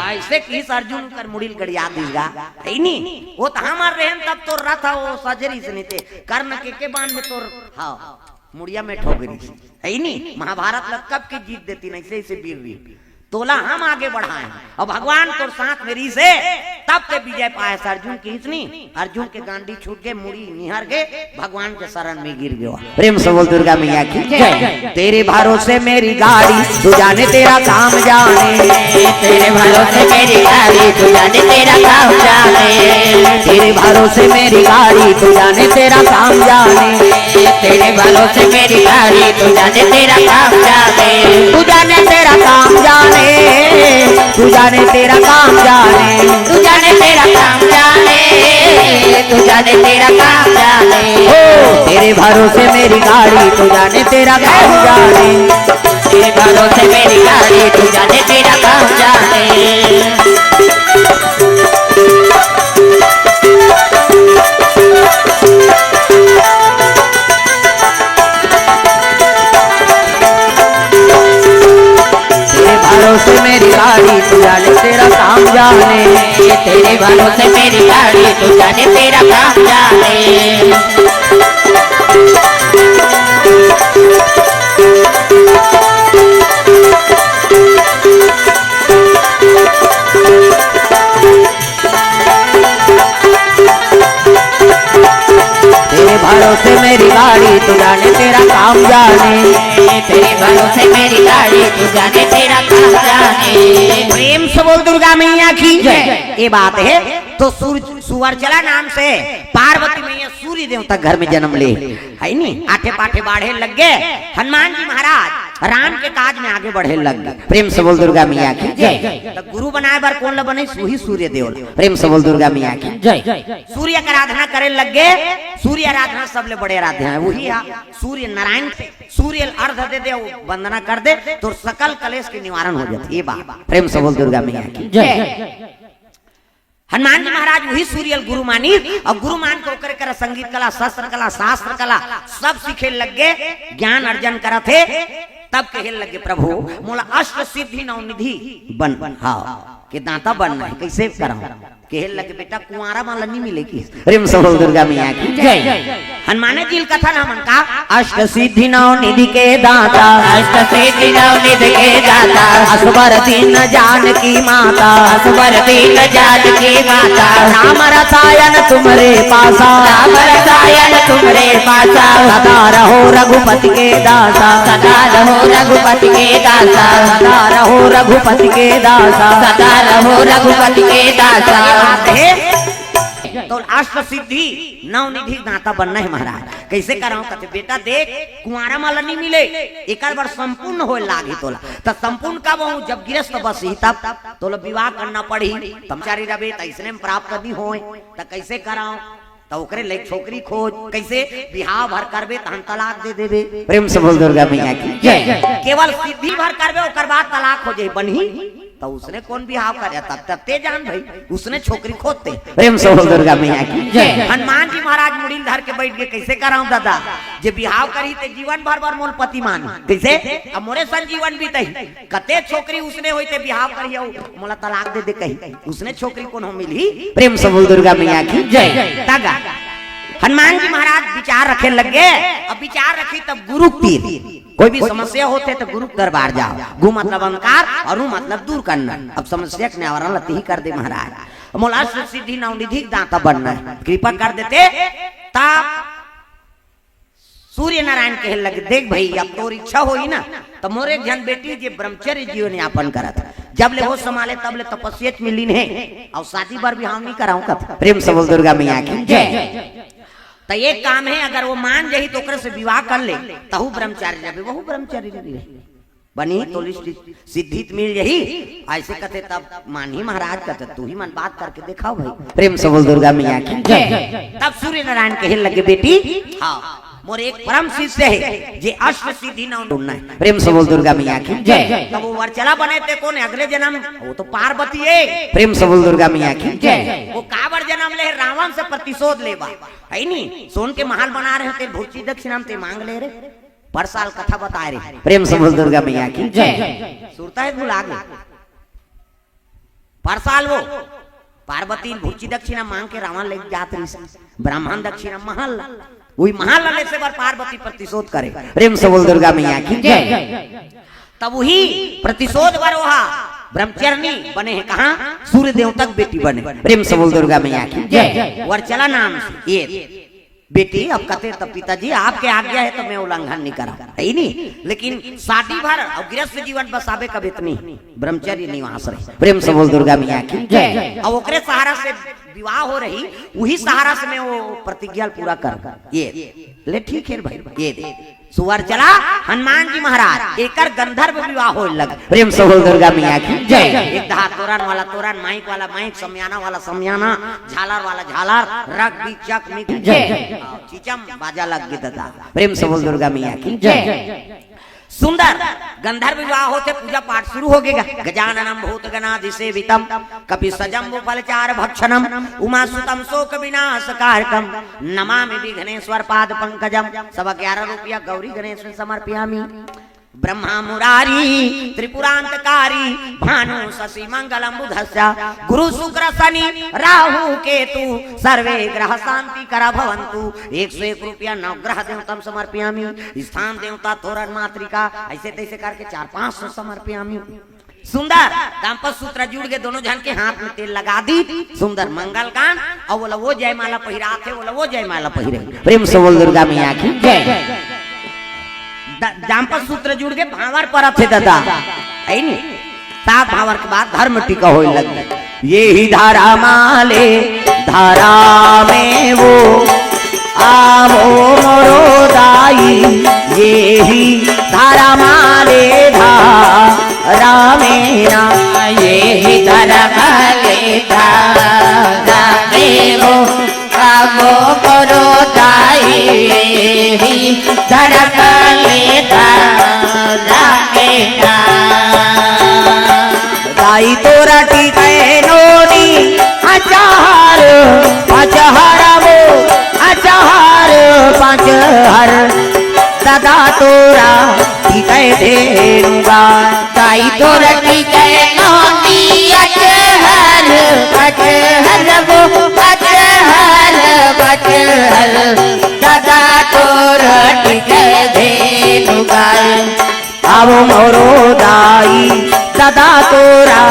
अइसे किहिस अर्जुन कर मुड़ी ल गड़िया दिस गा, हे नी? ओ त हमर रहेन तब तोर रथ ओ सजरिस नइ ते, कर्ण के के बाण में तोर, हाँ, मुड़िया में ठोक रहिस, हे नी? महाभारत ल कब के जीत देतिन, अइसे अइसे वीर वीर। तोला हम आगे बढ़ाए हन। अउ भगवान तोर साथ में रहिस हे, तब ते विजय पाएस। अर्जुन किहिस नी, अर्जुन के गांडी छूट गे, मुड़ी निहर गे, भगवान के शरण में गिर गयो। प्रेम से बोल दुर्गा मैया की जय। तेरे भरोसे मेरी गाड़ी, तू जाने तेरा काम जाने। तेरे भरोसे मेरी गाड़ी, तू जाने तेरा काम जाने। तेरे भरोसे मेरी गाड़ी, तू जाने तेरा काम जाने। तेरे भरोसे मेरी गाड़ी, तू जाने तेरा काम जाने। तू जाने तेरा काम जाने, तू जाने तेरा काम जाने। तू जाने तेरा काम जाने, तू जाने तेरा काम जाने। ओ, तेरे भरोसे मेरी गाड़ी, तू जाने तेरा काम जाने। तेरे भरोसे मेरी गाड़ी, तू जाने तेरा काम जाने। तेरे भरोसे मेरी गाड़ी, तू जाने तेरा काम जाने। तेरे भरोसे मेरी गाड़ी, तू जाने तेरा काम जाने। तेरे भरोसे मेरी गाड़ी, तू जाने तेरा काम जाने। तेरे भरोसे मेरी गाड़ी, तू जाने तेरा काम जाने। प्रेम से बोल दुर्गा मैया की जय। ये बात हे तो सूर-, सुवर्चला नाम से पार्वती मैया सूर्य देवता घर में जनम ले, हे नी? आठे पाठे बाढ़े लग गे, हनुमान जी महाराज राम के काज में आगे बढ़े लग गे। प्रेम से बोल दुर्गा मैया की जय। जय। त गुरु बनाए बर कोन ल बने? उही सूर्य देव ल। प्रेम से बोल दुर्गा मैया की जय। सूर्य के आराधना करे लग गे। सूर्य आराधना सबले बड़े आराध्य हे, उही हा सूर्य नारायण। सूर्य ल अर्घ दे दे, वंदना कर दे, तोर सकल कलेश के निवारण हो जाथे। ये बात प्रेम से बोल दुर्गा मैया की जय। हनुमान जी महाराज उही सूर्य ल गुरु मानिस, अउ गुरु मान के ओकरे करा संगीत कला, शस्त्र कला, शास्त्र कला सब सीखे लग गे, ज्ञान अर्जन करत हे। तब कहे लग गे, "प्रभु, मोला अष्ट सिद्धि नौ निधि बन, हाँ, के दाता बनना हे, कइसे करंव?" कहे लग गे, "बेटा, कुंवारा मन ल नइ मिले।" कि प्रेम से बोल दुर्गा मैया की जय। हनुमाने जी ल कथन हमन का, अष्ट सिद्धि नौ निधि के दाता। अष्ट सिद्धि नौ निधि के दाता। असवर दीन जानकी माता। असवर दीन जानकी माता। राम रसायन तुम्हरे पासा। राम रसायन तुम्हरे पासा। सदा रहो रघुपति के दासा। सदा रहो रघुपति के दासा। सदा रहो रघुपति के दासा। सदा रहो रघुपति के दासा। हे, तो अष्ट सिद्धि नौ निधि दाता बनना हे महाराज। कइसे करंव? कथे, "बेटा देख, कुंवारा मन ल नइ मिले, एकर बर संपूर्ण होए लागही तोला।" त संपूर्ण कब होहूं? जब गृहस्थ बसही तब तोला विवाह करना पड़ही। तमचारी रबे त अइसने में प्राप्त नइ होए, त कइसे करंव? त ओकरे ले छोकरी खोज। कइसे? बिहाव भर करबे तहन तलाक दे देबे। प्रेम से बोल दुर्गा मैया की जय। केवल सिद्धि भर करबे, ओकर बाद तलाक हो जाही, बनही? त उसने कोन बिहाव करे? तब तब ते जान भई, उसने छोकरी खोजते। प्रेम से बोल दुर्गा मैया की जय। हनुमान जी महाराज मुड़ी ल धर के बइठ गे, "कइसे करंव दादा, जे बिहाव करही ते जीवन भर बर मोल पति मानही। कइसे? अब मोरे संग जीवन बीतही, कते छोकरी उसने होही ते बिहाव करही अउ मोला तलाक दे दे कही, उसने छोकरी कोनो मिलही?" प्रेम से बोल दुर्गा मैया की जय। तगा हनुमान जी महाराज विचार रखे लग गे। अब विचार रखही तब गुरु तीर कोई भी समस्या होथे त गुरु के दरबार जाव। गु मतलब अंधकार अउ रु मतलब दूर करना। अब समस्या के निवारण ल तिही कर दे महाराज। मोला अष्ट सिद्धि नौ निधि के दाता बनना हे, कृपा कर देते। तब सूर्य नारायण कहे लगे, "देख भई, अब तोर इच्छा होही ना, त मोर एक झन बेटी जे ब्रह्मचर्य जीवन यापन करत हे, जब ले होश संभाले तब ले तपस्या में लीन हे, अउ शादी बर बिहाव नहीं कराऊं कथे। प्रेम से बोल दुर्गा मैया की जय। त एक काम हे, अगर वो मान जाही त ओकरे से विवाह कर ले, तहू ब्रह्मचारी रहे, वहू ब्रह्मचारी रहे। बनी तो लिस्ट सिद्धित मिल जाही। ऐसे कथे तब मानही महाराज कथे, तू ही मन बात करके देखाव भाई। प्रेम से बोल दुर्गा मैया की जय। तब सूर्य नारायण कहे लगे, बेटी, हाँ, मोर एक परम शिष्य हे, जे अष्ट सिद्धि नौ गुण हे। प्रेम से बोल दुर्गा मैया की जय। तब वो वरचला बने ते कोन हे? अगले जन्म वो तो पार्वती हे। प्रेम से बोल दुर्गा मैया की जय। वो काबर जन्म ले? रावण से प्रतिशोध लेबा, हे नी? सोन के महल बना रहे ते, भुर्ची दक्षिणा ते मांग ले रे। पर साल कथा बताए रे। प्रेम से बोल दुर्गा मैया की जय। सुरता हे भुला गे। पर साल वो पार्वती भुर्ची दक्षिणा मांग के रावण ले जात रहिस, ब्राह्मण दक्षिणा महल ला। वही महल ला लेसे बर पार्वती प्रतिशोध करे। प्रेम से बोल दुर्गा मैया की जय। तब वही प्रतिशोध बर ओहा ब्रह्मचारिणी बने हे। कहाँ? सूर्य देवता के बेटी बने। प्रेम से बोल दुर्गा मैया की जय। वरचला नाम से ये बेटी। अब कथे त पिताजी, आपके आज्ञा हे त मैं उल्लंघन नहीं करा, हे नी? लेकिन शादी भर अउ गृहस्थ जीवन बसाबे कब इतनी ब्रह्मचर्य निवास रहे। प्रेम से बोल दुर्गा मैया की जय। अउ ओकरे सहारा से विवाह हो रही, वही सहारा से मैं वो प्रतिज्ञा पूरा कर। ये ले, ठीक हे भाई, ये दे। सुवरचला हनुमान जी महाराज, एकर गंधर्व विवाह होय लगे। प्रेम से बोल दुर्गा मैया की जय। एक दहा तोरन वाला तोरन, माइक वाला माइक, समियाना वाला समियाना, झालर वाला झालर, रग बीचक मिक जय। चिचम बाजा लग गे ददा। प्रेम से बोल दुर्गा मैया की जय। सुंदर गंधर्व विवाह होथे, पूजा पाठ शुरू हो गे। गजाननम भूत गणाधि सेवितम, कपि सजम्बु फलचार भक्षणम, उमा सुतम शोक विनाश कारकम, नमामि विघ्नेश्वर पाद पंकजम। सब ग्यारह रुपया गौरी गणेश में समर्पयामी। ब्रह्मा मुरारी त्रिपुरांतकारी, भानु शशि मंगलम बुधस्य, गुरु शुक्र शनि राहु केतु, सर्वे ग्रह शांति करा भवंतु। एक सौ एक रुपया नवग्रह देवतम समर्पयामी, स्थान देवता तोरण मातृका, ऐसे तैसे करके चार पांच सौ समर्पयामी। सुंदर दाम्पत्य सूत्र जुड़ गे, दोनों झन के हाथ में तेल लगा दी। सुंदर मंगल गान, अउ ओला वो जयमाला पहिरात हे, ओला वो जयमाला पहिरे। प्रेम से बोल दुर्गा मैया की जय। द-, दाम्पत्य सूत्र जुड़ गे, भांवर परत हे ददा, हे नी? सात भांवर के बाद धर्म टीका होय लगे। ये ही धरा माले धरा में वो, आवो मोरो दाई, ये ही धरा माले धरा में ना। ये ही धरा माले धरा में वो, आवो मोरो दाई, ये ही धरा माले धरा में ना। दाई तोरा टीके नोनी, अचार पचहर वो, अचार पचहर, ददा तोरा टीके धेनु गाय। दाई तोरा टीके नोनी, अचार पचहर वो, अचार पचहर, ददा तोरा टीके धेनु गाय। आवो मोरो दाई, ददा तोरा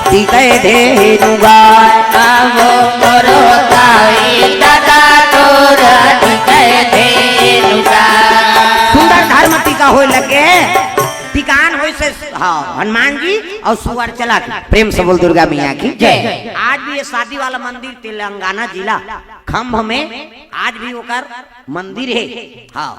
टीके धेनु गाय। आवो मोरो दाई, ददा तोरा टीके धेनु गाय। सुंदर धर्म टीका होय लगे, टीकान होय से, हाँ, हनुमान जी अउ सुवरचला के। प्रेम से बोल दुर्गा मैया की जय। आज भी ये शादी वाला मंदिर तेलंगाना जिला खंभ में आज भी ओकर मंदिर हे। हाँ,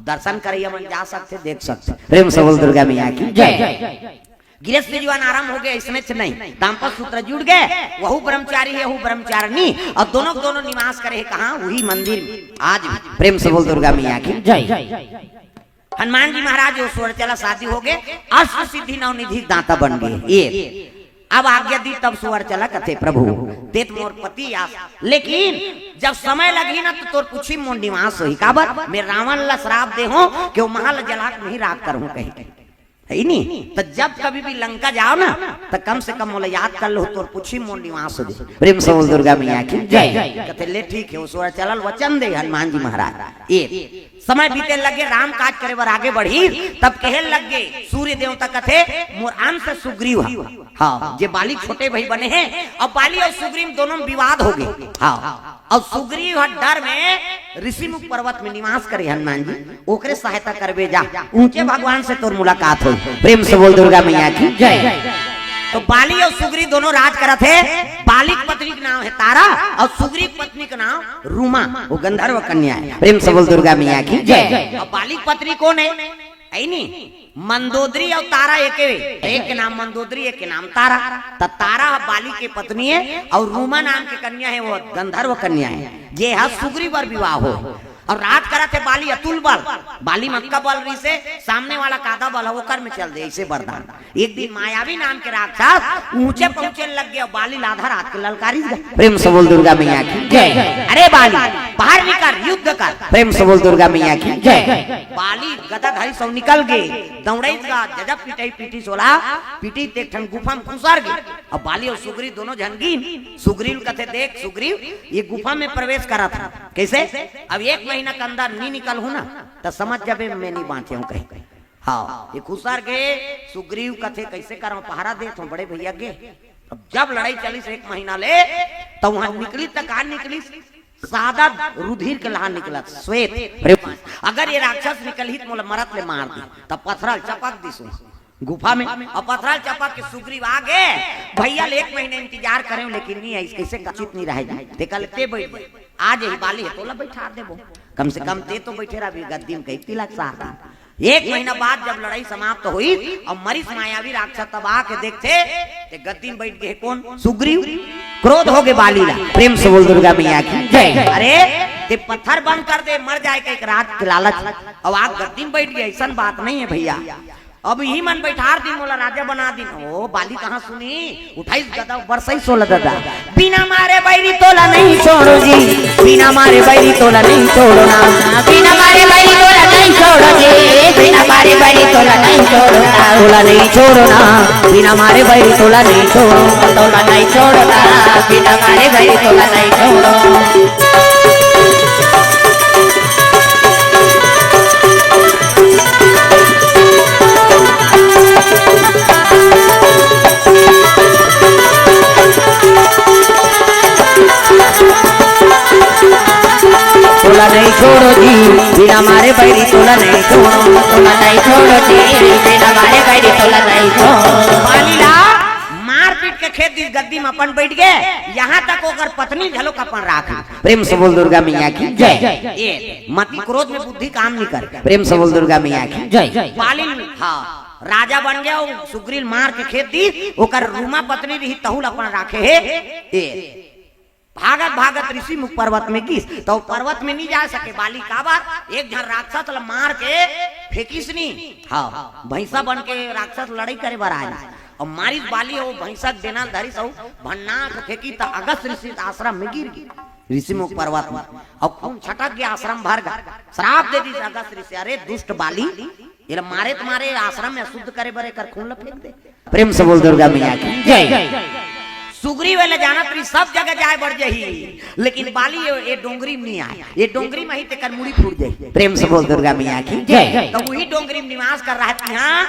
दर्शन करइया मन जा सकथे, देख सकथे। प्रेम से बोल दुर्गा मैया की जय। गृहस्थ जीवन आरंभ हो गे, अइसनेच नहीं, दाम्पत्य सूत्र जुड़ गे, वहू ब्रह्मचारी हे, वहू ब्रह्मचारिणी, अउ दोनों दोनों निवास करे हे कहाँ? वही मंदिर में। आज भी प्रेम से बोल दुर्गा मैया की जय। हनुमान जी महाराज वो सुवरचला शादी हो गे, अष्ट सिद्धि नौ निधि दाता बन गे। ये अब आज्ञा दी तब सुवरचला कथे, प्रभु, तें त मोर पति आस, लेकिन जब समय लगही ना त तोर पूछी मोर निवास होही। काबर? मैं रावण ला श्राप दे हों कि वो महल जला के वहीं राख करहूं कहिके। हे नी? त जब कभी भी लंका जाव ना, त कम से कम मोला याद कर लो, तोर पूछी मोर निवास हो जाही। प्रेम से बोल दुर्गा मैया की जय। कथे, ले ठीक हे, वो सुवरचला ल वचन दे हनुमान जी महाराज। ये समय बीते लगे, राम काज करे बर आगे बढ़ी, तब कहे लग गे सूर्य देवता कथे, मोर अंश सुग्रीव ह। हाँ, जे बाली छोटे भाई बने हे, अब बाली अउ सुग्रीव दोनों में विवाद हो गे। हाँ, अउ सुग्रीव ह डर में ऋषिमुख पर्वत में निवास करे हनुमान जी, ओकरे सहायता करबे जा, ऊंचे भगवान से तोर मुलाकात होही। प्रेम से बोल दुर्गा मैया की जय। तो बाली अउ सुग्रीव दोनों राज करत हे। बाली के पत्नी के नाम हे तारा अउ सुग्रीव के पत्नी के नाम रूमा, वो गंधर्व कन्या हे। प्रेम से बोल दुर्गा मैया की जय। अउ बाली के पत्नी कोन हे? हे नी, मंदोदरी अउ तारा एके, एक के नाम मंदोदरी, एक के नाम तारा। त तारा ह बाली के पत्नी हे अउ रूमा नाम के कन्या हे, वो गंधर्व कन्या हे, जे ह सुग्रीव बर विवाह होय। अउ राज करत हे बाली अतुल बल, बाली म अतका बल रहिसे, सामने वाला का आधा बल ह ओकर में चल दे, अइसे वरदान। एक दिन मायावी नाम के राक्षस ऊंचे पहुंचे लग गे, बाली ल आधा रात के ललकारिस गा। प्रेम से बोल दुर्गा मैया की जय। अरे बाली, बाहर निकल, युद्ध कर। प्रेम से बोल दुर्गा मैया की जय। बाली गदा धरिस अउ निकल गे, दौड़इस गा, जब पिटई पीटिस ओला, पीटिस त एक ठन गुफा म खुसर गे। अउ बाली अउ सुग्रीव दोनों झन गिन, सुग्रीव ल कथे, देख सुग्रीव, ये गुफा में प्रवेश करत हंव। कइसे? अब एक महीना के अंदर नी निकलहूं ना, त समझ जाबे मैं नी बांचे हंव कहिके। हाँ, ये खुसर गे। सुग्रीव कथे, कइसे करंव, पहरा देत हंव बड़े भैया गे। अब जब लड़ई चलिस एक महीना ले, त उहां निकलिस त का निकलिस? सादा रुधिर के लहार निकलत, श्वेत। अगर ये राक्षस निकलही त मोला मरत ले मार दिही, त पथरा ल चपक दिस गुफा में। अउ पथरा ल चपक के सुग्रीव आ गे, भैया ले एक महीना इंतजार करेंव, लेकिन नी आइस, कइसे का उचित नी रहय जी। तेकर ले तें बइठ, आ जाही बाली ह तोला बइठार देबो, कम से कम तें तो बइठे रहबे गद्दी म, कहिके तिलक सार दिस। एक महीना बाद जब लड़ई समाप्त होइस अउ मरिस मायावी राक्षस, तब आके देखथे, ते गद्दी म बइठ गे हे कोन? सुग्रीव। क्रोध हो गे बाली ला। प्रेम से बोल दुर्गा मैया की जय। अरे, ते पत्थर बंद कर दे, मर जाय कहिके राज के लालच, अउ आके गद्दी म बइठ गे, अइसन बात नहीं हे भैया। अब इही मन बइठार दिन, मोला राजा बना दिन। ओ, बाली कहाँ सुनी? उठाइस गदा, बरसइस ओला ददा। बिना मारे बैरी तोला नहीं छोड़ो जी, बिना मारे बैरी तोला नहीं छोड़ो ना। बिना मारे बैरी तोला नहीं छोड़ो जी, बिना मारे बैरी तोला नहीं छोड़ो ना। तोला नहीं छोड़ो ना, बिना मारे बैरी तोला नहीं छोड़ो। तोला नहीं छोड़ो ना, बिना मारे बैरी तोला नहीं छोड़ो। तोला नहीं छोड़ो जी, बिना मारे बैरी तोला नहीं छोड़ो। तोला नहीं छोड़ो जी, बिना मारे बैरी तोला नहीं छोड़ो। बाली ला मारपीट के खेद दिस, गद्दी म अपन बइठ गे। यहाँ तक ओकर पत्नी घलोक अपन राख। प्रेम से बोल दुर्गा मैया की जय। ये मति क्रोध में बुद्धि काम नहीं करे। प्रेम से बोल दुर्गा मैया की जय। बाली, हाँ, राजा बन गे, अउ सुग्रीव मार के खेद दिस, ओकर रूमा पत्नी रहिस तहू ल अपन राखे हे। ये भागत भागत ऋषि मुख पर्वत में गिस, त ओ पर्वत में नी जा सके बाली, काबर? एक झन राक्षस ल मार के फेंकिस नी। हाँ, भैंसा बन के राक्षस लड़ई करे बर आय, अउ मारिस बाली, ओ भैंसा के डेना ल धरिस अउ भन्ना के फेंकिस त अगस्त ऋषि के आश्रम में गिर गे, ऋषि मुख पर्वत में। अउ खून छटक गे, आश्रम भर गे। श्राप दे दिस अगस्त ऋषि, अरे दुष्ट बाली, एला मारे त मारे, आश्रम में अशुद्ध करे बर एकर खून ल फेंक दे। प्रेम से बोल दुर्गा मैया की जय। सुग्रीव एला जानत रहिस सब जगह जाय बर जाही, लेकिन बाली ये, ये डोंगरी में नहीं आय, ये डोंगरी में ही तेकर मुड़ी फूट जाही। प्रेम से बोल दुर्गा मैया की जय। त उही डोंगरी में निवास कर रहा, तिहां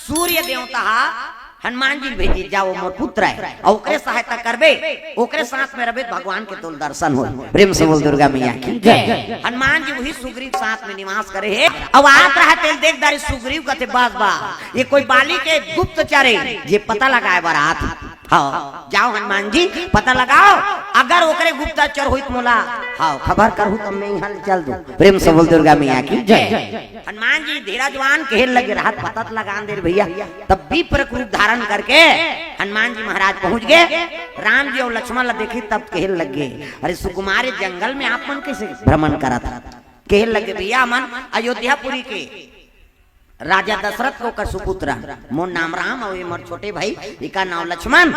सूर्य देवता ह हनुमान जी ल भेजिस, जाओ मोर पुत्र हे, अउ ओकरे सहायता करबे, ओकरे साथ में रहबे त भगवान के तोल दर्शन होय। प्रेम से बोल दुर्गा मैया की जय। हनुमान जी उही सुग्रीव साथ में निवास करे हे, अउ आत रहा तेल देख डारिस सुग्रीव, कथे बस बा, ये कोई बाली के गुप्तचर हे, जे पता लगाय बर आत हे। हाँ, जाओ हनुमान जी, पता लगाओ, अगर ओकरे गुप्तचर होई त मोला, हाँ, खबर करहू त मैं इहां ले चल दूं। प्रेम से बोल दुर्गा मैया की जय। हनुमान जी धीरजवान कहे लगे, रहत पता त लगान दे रे भैया। तब विप्र के रूप धारण करके हनुमान जी महाराज पहुंच गे। राम जी अउ लक्ष्मण ला देखिस तब कहे लगे, अरे सुकुमार, जंगल में आप मन कइसे भ्रमण करत हव? कहे लगे, भैया, हमन अयोध्यापुरी के राजा दशरथ के ओकर सुपुत्र, मोर नाम राम अउ ये मोर छोटे भाई, इका नाम लक्ष्मण।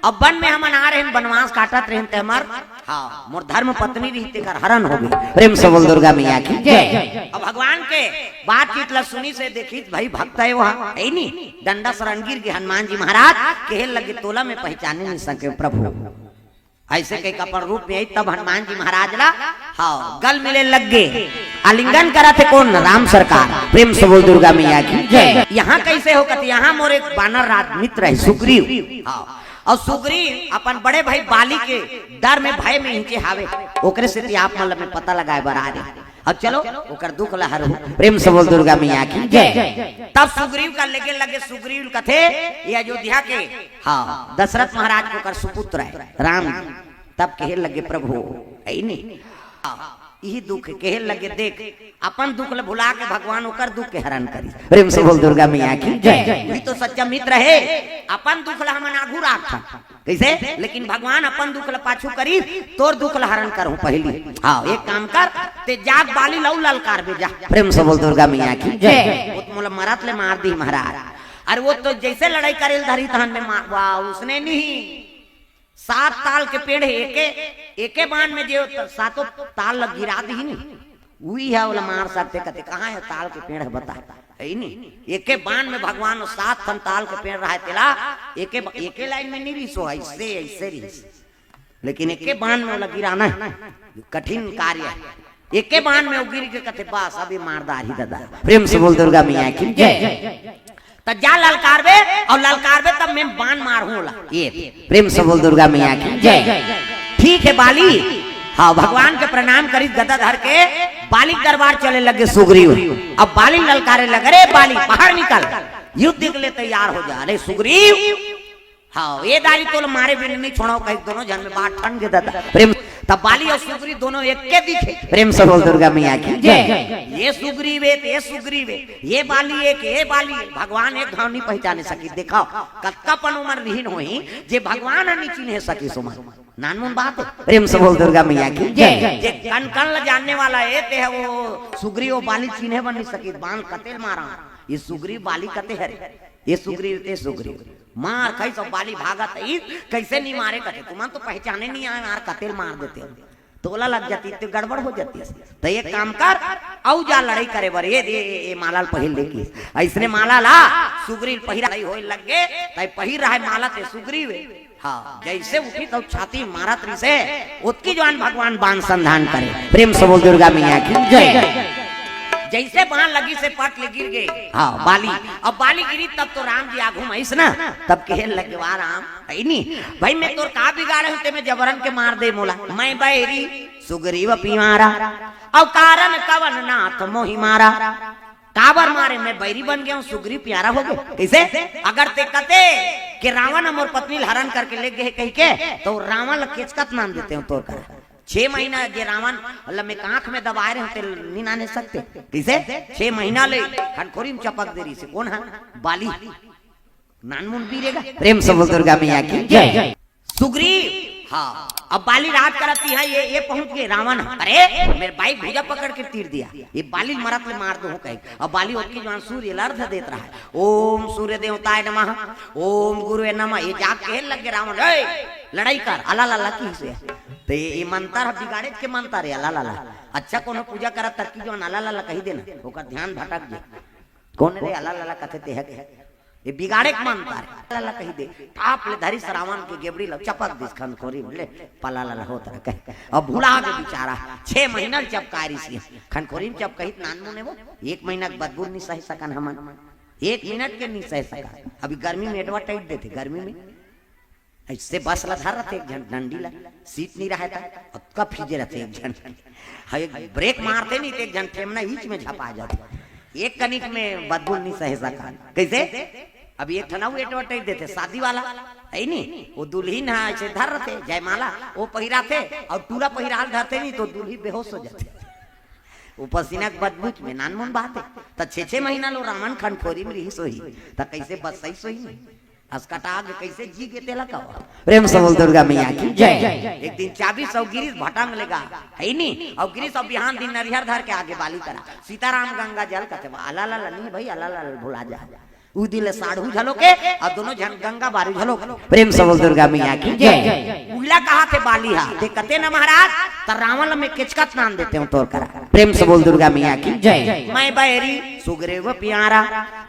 अब वन में हमन आ रहेन, वनवास काटत रहेन, ते हमर, हाँ, मोर धर्म पत्नी रहिस, तेकर हरण हो गे। प्रेम से बोल दुर्गा मैया की जय। अब भगवान के बातचीत ला सुनिस हे, देखिस भाई भक्त हे, वहाँ हे नी, डंडा शरण गिर गे। हनुमान जी महाराज कहे लगे, तोला मैं पहचाने नहीं सके प्रभु। अइसे कहिके अपन रूप में आइस, तब हनुमान जी महाराज ला, हाँ, गल मिले लग गे। आलिंगन करत हे कोन? राम सरकार। प्रेम से बोल दुर्गा मैया की जय। यहाँ कइसे हो? कथे, यहाँ मोर एक बानर राज मित्र हे सुग्रीव। हाँ, अउ सुग्रीव अपन बड़े भाई बाली के डर में, भय में इहिंचे हावे, ओकरे सेती आप मन ला मैं पता लगाय बर आय रहें। अब चलो, ओकर दुख ला हरू। प्रेम से बोल दुर्गा मैया की जय। तब सुग्रीव कर लेगे लगे, सुग्रीव कथे, ये अयोध्या के, हाँ, दशरथ महाराज के ओकर सुपुत्र हे राम। तब कहे लगे, प्रभु, हे नी, हाँ, इही दुख हे। कहे लगे, देख, अपन दुख ल भुला के भगवान ओकर दुख के हरण करिस। प्रेम से बोल दुर्गा मैया की जय। वही तो सच्चा मित्र हे, अपन दुख ल हमन आगू राखथन। कइसे? लेकिन भगवान अपन दुख ल पाछू करिस, तोर दुख ल हरण करहूं पहिली। हाँ, एक काम कर, ते जाके बाली ल अउ ललकारबे जा। प्रेम से बोल दुर्गा मैया की जय। वो तो मोला मरत ले मार दिही महाराज। अरे वो तो जइसे लड़ई करे ल धरिस तहन में मार, वाह, उसने नहीं। सात ताल के पेड़ हे, एके, एके बाण में जे सातों ताल ल गिरा दिही नी, उही ह ओला मार सकथे। कथे, कहाँ हे ताल के पेड़ हे, बता। हे नी, एके बाण में भगवान वो सात ठन ताल के पेड़ रहय तेला, एके ब-, एके लाइन में नहीं रिहिस, अइसे, अइसे रिहिस। लेकिन एके बाण में ओला गिराना हे, कठिन कार्य हे। एके बाण में वो गिर के कथे, बस, अभी मार डारही दादा। प्रेम से बोल दुर्गा मैया की जय। त जा ललकारबे, अउ ललकारबे तब में बाण मारहूं ओला। ये, प्रेम से बोल दुर्गा मैया की जय। ठीक हे बाली, हाँ, भगवान के प्रणाम करिस गदा धर के, बाली के दरबार चले लगे सुग्रीव। अब बाली ललकारे लगे, रे बाली, बाहर निकल, युद्ध के लिए तैयार हो जा। अरे सुग्रीव, हाँ, ये दारी तोला मारे बिन नहीं छोड़व, कहिके दोनों झन में बात ठन गे दादा। प्रेम, तब बाली अउ सुग्रीव दोनों एके दिखे। प्रेम से बोल दुर्गा मैया की जय। ये सुग्रीव हे, ये सुग्रीव हे, ये बाली हे, ये बाली हे। भगवान एक घांव नहीं पहिचाने सकिस। देखव, कतका पन ओमन लीन होही, जे भगवान ह नहीं चिन्हे सकिस ओमन। नानमुन बात हे। प्रेम से बोल दुर्गा मैया की जय। जे कन कन ल जानने वाला हे, ते ह वो सुग्रीव बाली चिन्हे बर नहीं सकिस। बाण कते ल मारा, ये सुग्रीव बाली कते हरे, ये सुग्रीव ते सुग्रीव। मार खाइस अउ बाली भागत हे, कइसे नहीं मारे कथे, तुमन तो पहिचाने नहीं आय, मार कते ल मार देते हो। तोला लग जातिस त गड़बड़ हो जातिस। त एक काम कर, अउ जा लड़ई करे बर, ये दे, ये, ये माला ल पहिर ले किहिस। अइसने माला ला सुग्रीव पहिरा, लड़ई होय लग गे, तइ पहिर रहय माला ते सुग्रीव। हाँ, जइसे उठिस त छाती मारत रिहिसे, ओतकी जुवार भगवान बाण संधान करे। प्रेम से बोल दुर्गा मैया की जय। जइसे बाण लगिस हे पट ले गिर गे। हाँ, बाली। अब बाली गिरिस तब तो राम जी आगू म आइस ना, तब कहे लगे, वाह राम, हे नी, भाई मैं तोर का बिगाड़े हंव ते में जबरन के मार दे मोला। मैं बैरी सुग्रीव प्यारा, अउ कारण कवन नाथ मोहि मारा। काबर मारे मैं बैरी बन गे हंव, सुग्रीव प्यारा हो गे। कइसे? अगर ते कते के रावण ह मोर पत्नी ल हरण करके ले गे हे कहिके, त रावण ल केचकत नान देते हंव तोर करा। छह महीना जे रावण ल मैं कांख में दबाए रहेंव, ते ल नी नाने सकते। कइसे? छह महीना ले खनखोरी म चपक दे रिहिसे। कोन ह? बाली। नानमुन बीरेगा। प्रेम से बोल दुर्गा मैया की जय। सुग्रीव, हाँ, अब बाली राज करत हे, ये, ये पहुंच गे रावण। अरे, मेरे भाई भुजा पकड़ के तीर दिया, ये बाली ल मरत ले मार दूं कहे। अब बाली ओतकी जुवार सूर्य ल अर्घ देत रहय, ओम सूर्य देवताय नमः, ओम गुरुवे नमः। ये जाके कहे लग गे रावण, ए, लड़ई कर, अला लला किहिसे। त ये, ये मंतर ह बिगाड़ेच के मंतर हे, अला लला। अच्छा, कोनो पूजा करत तक की जुवार अला लला कहि देना, ओकर ध्यान भटक जाय। कोन रे अला लला कथे ते ह? ये बिगाड़े के मंतर हे। अला लला कहि दे, टाप ले धरिस रावण के गेबड़ी ल, चपक दिस खनखोरी म, ले, पला लला होत रहे कहे। अब भुला गे बिचारा, छह महीना ल चपकाय रिहिसे। खनखोरी म चपकही त नानमुन हे वो, एक महीना के बदबू ल नी सहे सकन हमन, एक मिनट के नी सहे सकन। अभी गर्मी में advertise देथे, गर्मी में अइसे बस ल धर रथे एक झन डंडी ल, सीट नी रहय त, अतका फिजे रथे एक झन। हाँ, एक brake मारथे नी त एक झन ठेमना ईच में झपा जाथे। एक कनिक में बदबू ल नी सहे सकन। कइसे? अभी एक ठन अउ advertise देथे, शादी वाला, हे नी? वो दुल्हिन ह अइसे धर रथे, जयमाला, वो पहिराथे, अउ टूरा पहिराल धरथे नी, त दुल्ही बेहोश हो जाथे। वो पसीना के बदबू में नानमुन बात हे। त छह छह महीना ले रावण खनखोरी म रिहिस होही, त कइसे बसइस होही नी? असकटा गे कइसे जी गे तेला कहो। प्रेम से बोल दुर्गा मैया की जय। एक दिन चाबिस अउ गिरिस भटंग ले गा, हे नी? अउ गिरिस अउ बिहान दिन नरिहर धर के आगे बाली करा। सीताराम गंगा जल कथे, अला लला नी भाई, अला लला भुला जा। उ दिन ले साढ़ू घलो के, अउ दोनों झन गंगा बारी घलो के। प्रेम से बोल दुर्गा मैया की जय। उहिला कहाथे बाली हा, ते कथे न महाराज, त रावण ल मैं केचकत नान देते हंव तोर करा। प्रेम से बोल दुर्गा मैया की जय। मैं बैरी सुग्रीव प्यारा,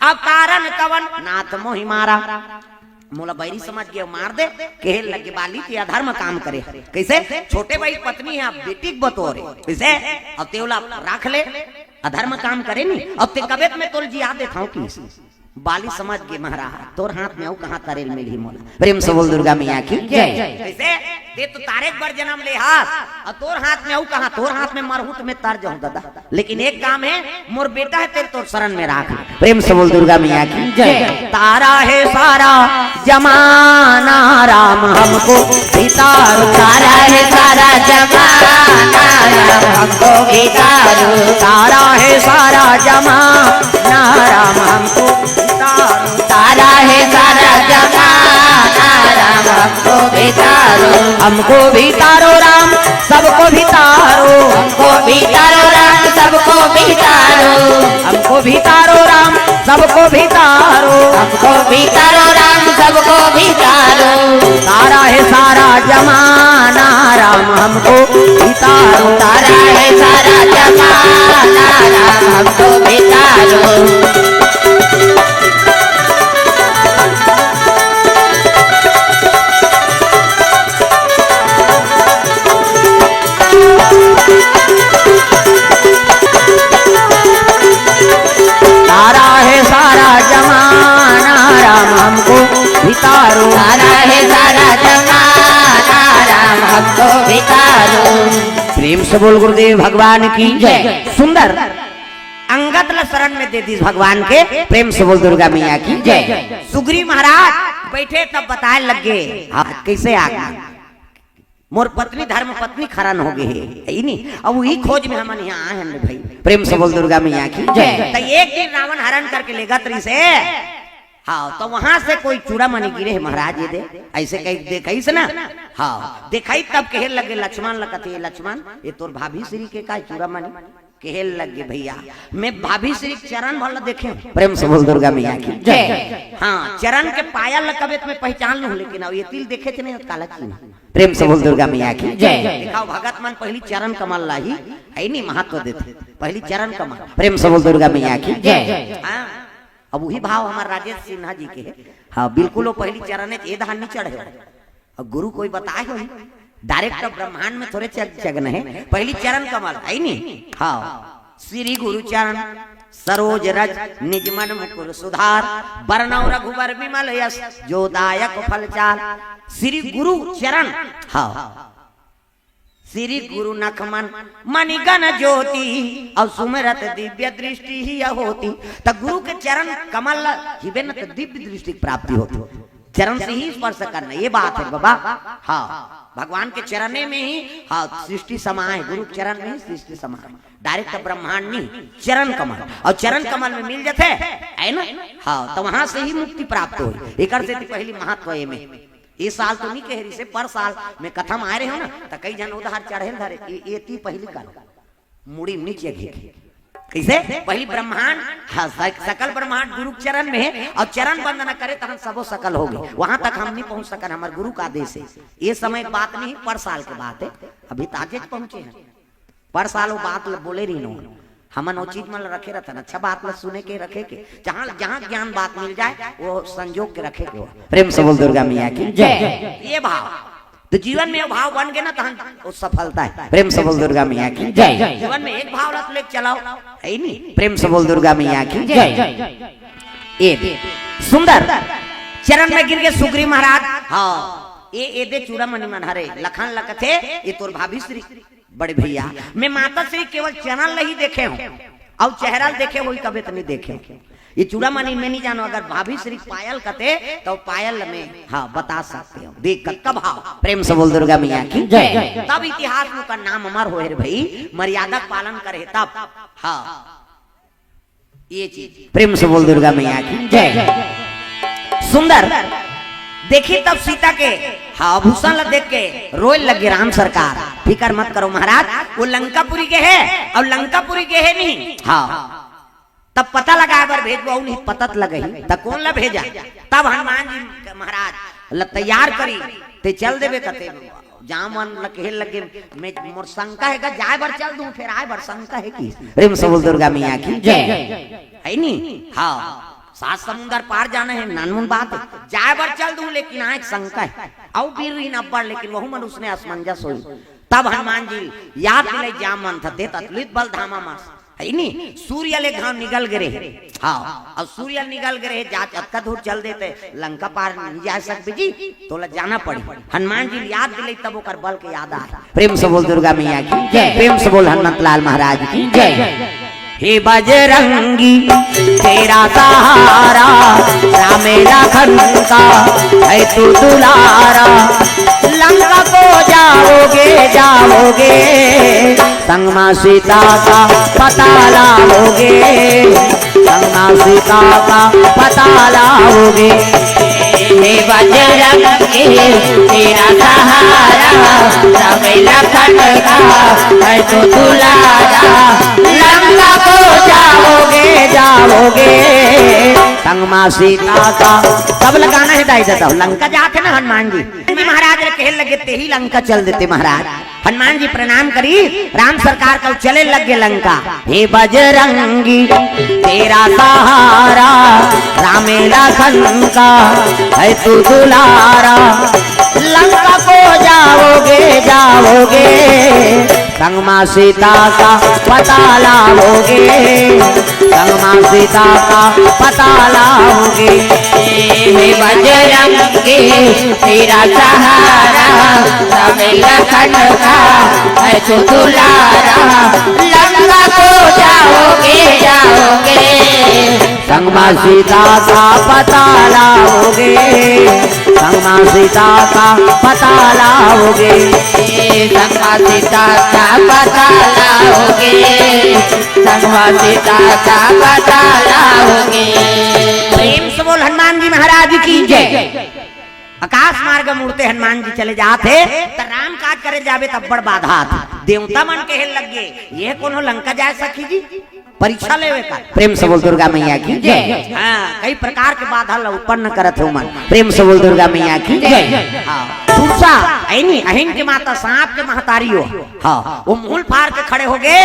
अब कारण कवन नाथ मोहि मारा। मोला बैरी समझ गे, मार दे, कहे लगे बाली, ते अधर्म काम करे। कइसे? छोटे भाई के पत्नी हे, बेटी के बतोरे। कइसे? अब ते ओला राख ले, अधर्म काम करे नी। अब ते कबे त मैं तोला जिया देथंव किहिस। बाली समझ गे, महाराज, तोर हाथ में अउ कहाँ तरेल मिलही मोला। प्रेम से बोल दुर्गा मैया की जय। कइसे? ते तो तारे बर जन्म ले हस, अउ तोर हाथ में अउ कहाँ, तोर हाथ में मरहूँ त मैं तर जाहूँ दादा। लेकिन एक काम हे, मोर बेटा हे, तेला तोर शरण में राख। प्रेम से बोल दुर्गा मैया की जय। जय। तारा है सारा जमाना राम हमको भी तारो। तारा है सारा जमाना राम हमको भी तारो। तारा है सारा जमाना राम हमको भी तारो। तारा है सारा जमाना राम हमको भी तारो। हमको भी तारो राम, सबको भी तारो। हमको भी तारो राम, सबको भी तारो। हमको भी तारो राम, सबको भी तारो। हमको भी तारो राम, सबको भी तारो। तारा है सारा जमाना राम, हमको भी तारो। तारा है सारा जमाना राम, हमको भी तारो। तारा है सारा जमाना राम, हमको भी तारो। तारा है सारा जमाना राम, हमको भी तारो। प्रेम से बोल गुरुदेव भगवान की जय। सुंदर अंगद ल शरण में दे दिस भगवान के। प्रेम से बोल दुर्गा मैया की जय। सुग्रीव महाराज बैठे तब बताए लग गे, हाँ, कैसे आ गए। मोर पत्नी धर्म पत्नी खरन हो गए हे, हे नी? अब वही खोज में हमन यहाँ आए हन रे भाई। प्रेम से बोल दुर्गा मैया की जय। त एक दिन रावण हरण करके लेगत रहिसे। हाँ, त वहां से कोई चूड़ामणि गिरे हे महाराज, ये दे, ऐसे कही देखाइस ना। हाँ, देखाई तब कहे लगे लक्ष्मण ल कथे, "लक्ष्मण, ये तोर भाभी श्री के का चूड़ामणि?" कहे लगे, "भैया, मैं भाभी श्री के चरण भर ल देखे हूँ।" प्रेम से बोल दुर्गा मैया की जय। हाँ, चरण के पायल ल कबे त मैं पहचान लूँ, लेकिन अब ये तिल देखे थे नहीं, काला चीज। प्रेम से बोल दुर्गा मैया की जय। देखा, भगत मन पहली चरण कमल ला ही, हे नी, महत्व देथे। पहली चरण कमल। प्रेम से बोल दुर्गा मैया की जय। हाँ, अब वही भाव हमार राजेश सिन्हा जी के हे। हाँ, बिल्कुल वो पहली चरण हे, ए धान नहीं चढ़े। अब गुरु कोई बताए हो, direct ब्रह्मांड में थोड़े चग-, चगन हे, पहली चरण कमल, हे नी? हाँ, श्री गुरु चरण सरोज रज निज मन मुकुर सुधार, बरनउँ रघुबर विमल यश जो दायक फल चार। श्री गुरु चरण, हाँ, श्री गुरु नख मन मणिगण ज्योति, अउ सुमिरत दिव्य दृष्टि ही होती। त गुरु के चरण कमल ल हिबे न त दिव्य दृष्टि की प्राप्ति होती। चरण से ही स्पर्श करना, ये बात है बाबा। हाँ, भगवान के चरणे में ही, हाँ, सृष्टि समाए, गुरु के चरण में ही सृष्टि समाए। Direct ब्रह्मांड नहीं, चरण कमल, अउ चरण कमल में मिल जाथे, हे ना? हाँ, त वहां से ही मुक्ति प्राप्त होई। एकर से पहली महत्व हे में, ये साल तो नहीं कहे रहिसे, पर साल में कथा म आए रहे हो ना, त कई झन उधार चढ़े ल धरे, ये, ये ती पहली कर मुड़ी नीचे घे। कैसे? पहली ब्रह्मांड, हाँ, सक-, सकल ब्रह्मांड गुरु के चरण में हे, अउ चरण वंदना करे तहन सबो सकल हो गए। वहां तक हम नहीं पहुंच सकन, हमार गुरु का आदेश हे। ये समय के बात नहीं, पर साल के बात हे, अभी ताजे च पहुंचे हैं। पर साल वो बात ल-, बोले रही नो, हमन वो चीज मन ल रखे रहथन, अच्छा बात ल सुने के, रखे के, जहाँ, जहाँ ज्ञान बात मिल जाए, वो संजोग के रखे के हो। प्रेम से बोल दुर्गा मैया की जय। ये भाव तो जीवन में वो भाव बन गए ना, तहन वो सफलता हे। प्रेम से बोल दुर्गा मैया की जय। जीवन में एक भाव रख ले चलाओ, हे नी? प्रेम से बोल दुर्गा मैया की जय। ये दे, सुंदर चरण में गिर गए सुग्रीव महाराज। हाँ, ये, ये दे चूड़ामणि मन हरे, लखन ल कथे, ये तोर भाभी श्री। बड़े भैया, मैं माता श्री केवल चरण ल ही देखे हूँ, अउ चेहरा ल देखे होही कबे त नहीं देखे हूँ। ये चूड़ामणि मैं नहीं जानो, अगर भाभी श्री पायल कथे तो पायल में, हाँ, बता सकते हो। देख कतका भाव। प्रेम से बोल दुर्गा मैया की जय। तब इतिहास में ओकर नाम अमर होहे रे भाई, मर्यादा के पालन करे तब। हाँ, ये चीज। प्रेम से बोल दुर्गा मैया की जय। सुंदर, देखी तब सीता के, हाँ, आभूषण ल देख के रोए लगे राम सरकार। फिकर मत करो महाराज, वो लंकापुरी के हे, अउ लंकापुरी के हे नहीं। हाँ, तब पता लगाए बर भेजबो, अउ नहीं पता त लगही, त कोन ल भेजा? तब हनुमान जी महाराज ल तैयार करी, ते चल देबे कते, जामन ल कहे लगे, मैं, मोर शंका हे गा, जाए बर चल दूं, फिर आए बर शंका हे कि? प्रेम से बोल दुर्गा मैया की जय। हे नी? हाँ, सात समुंदर पार जाना हे, नानमुन बात हे, जाए बर चल दूं, लेकिन आए शंका हे, अउ वीर रहिन अब्बड़, लेकिन वहू मन उसने असमंजस होई। तब हनुमान जी याद दिलाई, जामंत ते ततलित बल धामा मास। अइ नी, सूर्य ले घांव निकल गे रहे। हाँ, अब सूर्य निकल गे रहे, जा अतका दूर चल देते, लंका पार नहीं जा सकबे जी, तोला जाना पड़ी। हनुमान जी याद दिलाई तब ओकर बल के याद आए। प्रेम से बोल दुर्गा मैया की जय। प्रेम से बोल हनुमंत लाल महाराज की जय। हे बजरंगी तेरा सहारा, राम लखन का है तू दुलारा। लंका को जाओगे, जाओगे, संग माँ सीता का पता लाओगे, संग माँ सीता का पता लाओगे। हे बजरंगी तेरा सहारा, राम लखन का है तू दुलारा। लंका को जाओगे, जाओगे, संग माँ सीता का। सब लगाना है दाई दादा, लंका जात है ना हनुमान जी। महाराज रे कहे लगे, "तेही लंका चल देते महाराज।" हनुमान जी प्रणाम करी, राम सरकार का चले लग गे लंका। हे बजरंगी तेरा सहारा, राम लखन का है तू दुलारा। लंका को जाओगे, जाओगे, संग माँ सीता का पता लाओगे, संग माँ सीता का पता लाओगे। हे बजरंगी तेरा सहारा, सब लखन का है तू दुलारा। लंका को जाओगे, जाओगे, संग माँ सीता का पता लाओगे, संग माँ सीता का पता लाओगे। संग माँ सीता का पता लाओगे, संग माँ सीता का पता लाओगे। प्रेम से बोल हनुमान जी महाराज की जय। आकाश मार्ग मुड़ते हनुमान जी चले जात हे, त राम काज करे जाबे त बड़ बाधा आथे। देवता मन कहे लग गे, "ये कोनो लंका जाय सखी जी?" परीक्षा लेवे का। प्रेम से बोल दुर्गा मैया की जय। हाँ, कई प्रकार के बाधा ला उत्पन्न करत हे मन। प्रेम से बोल दुर्गा मैया की जय। हाँ, सुरसा, अइनी, अहिन के माता, सांप के महतारी हो। हाँ, वो मूल फार के खड़े हो गे।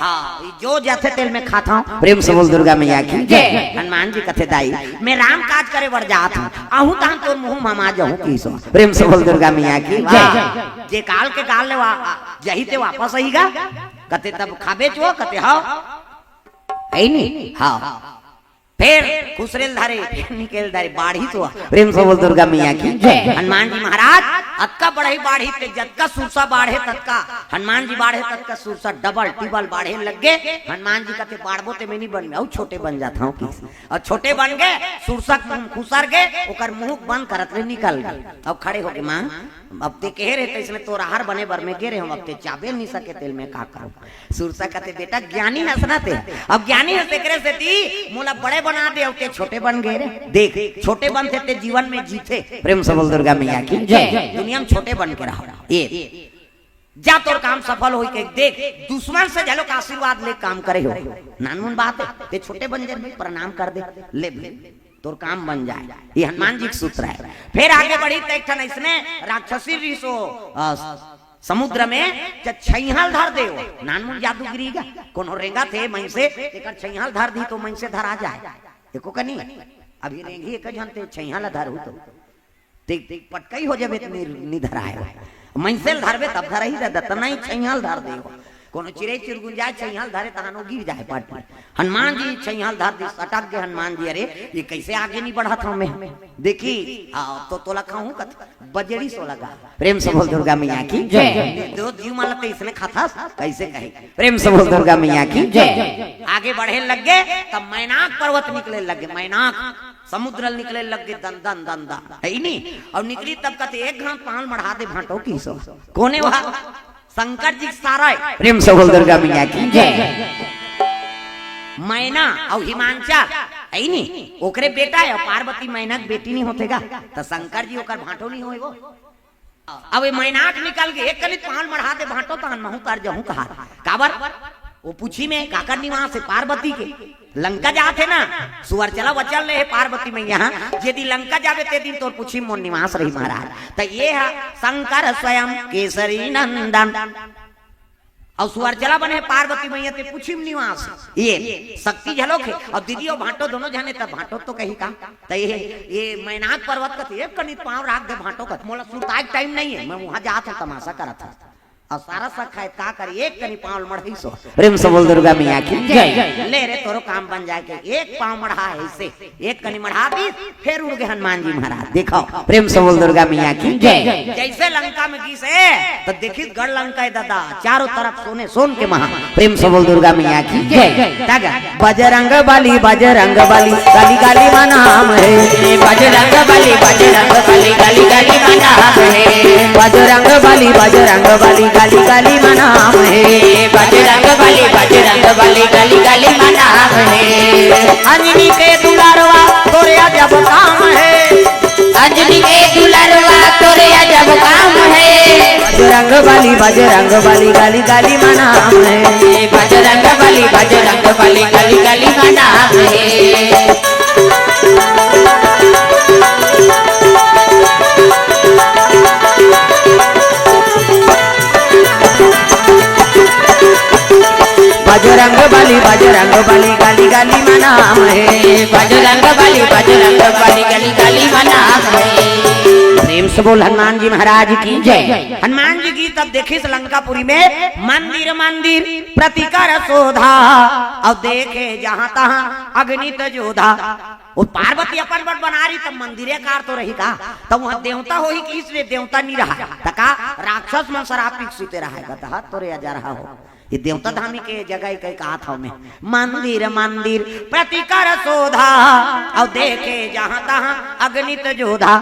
हाँ, जो जथे तेल में खाता हूँ। प्रेम से बोल दुर्गा मैया की जय। हनुमान जी कथे, "दाई, मैं राम काज करे बर जात हूँ, आहूँ तहन तोर मुँह मा जाहूँ की सो।" प्रेम से बोल दुर्गा मैया की जय। जे काल के काल ले वा-, जही ते वापस अही गा। कथे, "तब खाबे चो?" कथे, "हाँ।" है नी? हाँ। फेर खुसरेल धरे, फेर निकेल धरे, बाढ़ी तो। प्रेम से बोल दुर्गा मैया की जय। हनुमान जी महाराज, अतका बढ़ई बाढ़ी ते जतका सुरसा बाढ़े ततका, हनुमान जी बाढ़े ततका सुरसा डबल टिबल बाढ़े लग गे। हनुमान जी कथे, "बाढ़बो ते मैं नहीं बन, अउ छोटे बन जात हूँ।" अउ छोटे बन गे, सुरसा खुसर गे, ओकर मुँह बंद करत ले निकल गे। अब खड़े हो गे, "माँ, अब ते कहे रहे, त इसने तोर आहार बने बर में गे रहे हूँ, अब ते जाबे नहीं सके तेल में का करूँ?" सुरसा कथे, "बेटा, ज्ञानी हस ना ते, अब ज्ञानी हस, एकरे सेती मोला बड़े बना दे, अउ ते छोटे बन गे रे। देख, छोटे बनथे ते जीवन में जीथे।" प्रेम से बोल दुर्गा मैया की जय। दुनिया में छोटे बन के रहो। ये जा, तोर काम सफल होई के देख, दुश्मन से घलोक आशीर्वाद ले काम करे हो। नानमुन बात हे, ते छोटे बन जाबे, प्रणाम कर दे, ले भाई, तोर काम बन जाय। ये हनुमान जी के सूत्र हे। फेर आगे बढ़ी त एक ठन अइसने राक्षसी रिहिस ओ, अ, समुद्र में च-, छइहां ल धर दे ओ। नानमुन जादूगिरी गा, कोनो रेंगथे मइनसे, तेकर छइहां ल धर दिही त मइनसे धरा जाय। एको कनी, अभी रेंगही एक झन ते छइहां ल धरहू त। ते, ते पटकई हो जाबे त नि-, नि धराय। मइनसे ल धरबे तब धरही दादा, त नहीं छइहां ल धर दे ओ। कोनो चिरई चिरगुन जाय, छइहां ल धरे तहान ओ गिर जाय पट। हनुमान जी छइहां ल धर दिस, सटक गे हनुमान जी, "अरे, ये कइसे आगे नहीं बढ़त हवं मैं?" देखी, हाँ, तो तोला खाहूं कथे, बजड़ी सो लगा। प्रेम से बोल दुर्गा मैया की जय। दो जीव मन ल ते इसने खाथस, कइसे कही? प्रेम से बोल दुर्गा मैया की जय। आगे बढ़े लग गे, तब मैनाक पर्वत निकले लग गे, मैनाक समुद्र ल निकले लग गे, दन दन दन दन, हे नी? अउ निकली तब कथे, "एक घांव पांव ल मढ़ा दे भांटो की सो।" कोने वहा? शंकर जी के सारा हे। प्रेम से बोल दुर्गा मैया की जय। मैना अउ हिमांचल, हे नी? ओकरे बेटा हे, पार्वती मैना के बेटी नहीं होथे गा, त शंकर जी ओकर भांटो नहीं होय वो। अब ये मैनाक निकल गे, एक कनिक पांव ल मढ़ा दे भांटो, तहन महूं तर जहूं कहा। काबर? वो पूछी में काकर निवास हे? पार्वती के। लंका जात हे ना, सुअर चला वचन ले हे पार्वती मैया, "जे दिन लंका जाबे ते दिन तोर पूछी मोर निवास रही महाराज।" त ये हे शंकर स्वयं केसरी नंदन। अउ सुअर चला बने हे पार्वती मैया ते पूछी में निवास। ये शक्ति घलोक हे। अउ दीदी अउ भांटो दोनों झने त भांटो तो कही का। त ये, ये मैनाक पर्वत कथे, "एक कनिक पांव राख दे भांटो कथे, मोला सुरताय के टाइम नहीं हे, मैं वहां जात हूं, तमाशा करत हूं।" अउ सारा सखा का करे, एक कनी पाँव मढ़ाइस ओ। प्रेम से बोल दुर्गा मैया की जय। ले रे, तोरो काम बन जाय के। एक पाँव मढ़ा हे अइसे, एक कनी मढ़ा दिस, फेर उड़ गे हनुमान जी महाराज। देखव, प्रेम से बोल दुर्गा मैया की जय। जइसे लंका में गिस हे, त देखिस गढ़ लंका हे दादा, चारों तरफ सोने सोन के महा। प्रेम से बोल दुर्गा मैया की जय। तग बजरंग बली, बजरंग बली, गली गली मा नाम हे। बजरंग बली, बजरंग बली, गली गली मा नाम हे। बजरंग बली, बजरंग बली, गली गली मा नाम हे। बजरंग बली, बजरंग बली, गली गली मा नाम हे। अंजनी के दुलारवा तोरे अजब काम हे। अंजनी के दुलारवा तोरे अजब काम हे। बजरंग बली, बजरंग बली, गली गली मा नाम हे। बजरंग बली, बजरंग बली, गली गली मा नाम हे। बजरंग बली, बजरंग बली, गली गली मा नाम हे। बजरंग बली, बजरंग बली, गली गली मा नाम हे। प्रेम से बोल हनुमान जी महाराज की जय। हनुमान जी गिस तब देखिस लंकापुरी में मंदिर मंदिर प्रति कर शोधा, अउ देखे जहाँ तहाँ अगणित जोधा। ओ पार्वती अपन बर बना रही, त मंदिरे कार तो रही का? त उहाँ देवता होही कि इसलिए देवता नइ रहय। त का राक्षस मन सराप पी के सुते रहय? गदहा तोरे अजरहा हो। ये देवता धामी के जगह कहि कहात हँव मैं। मंदिर मंदिर प्रति कर शोधा, अउ देखे जहाँ तहाँ अगणित जोधा।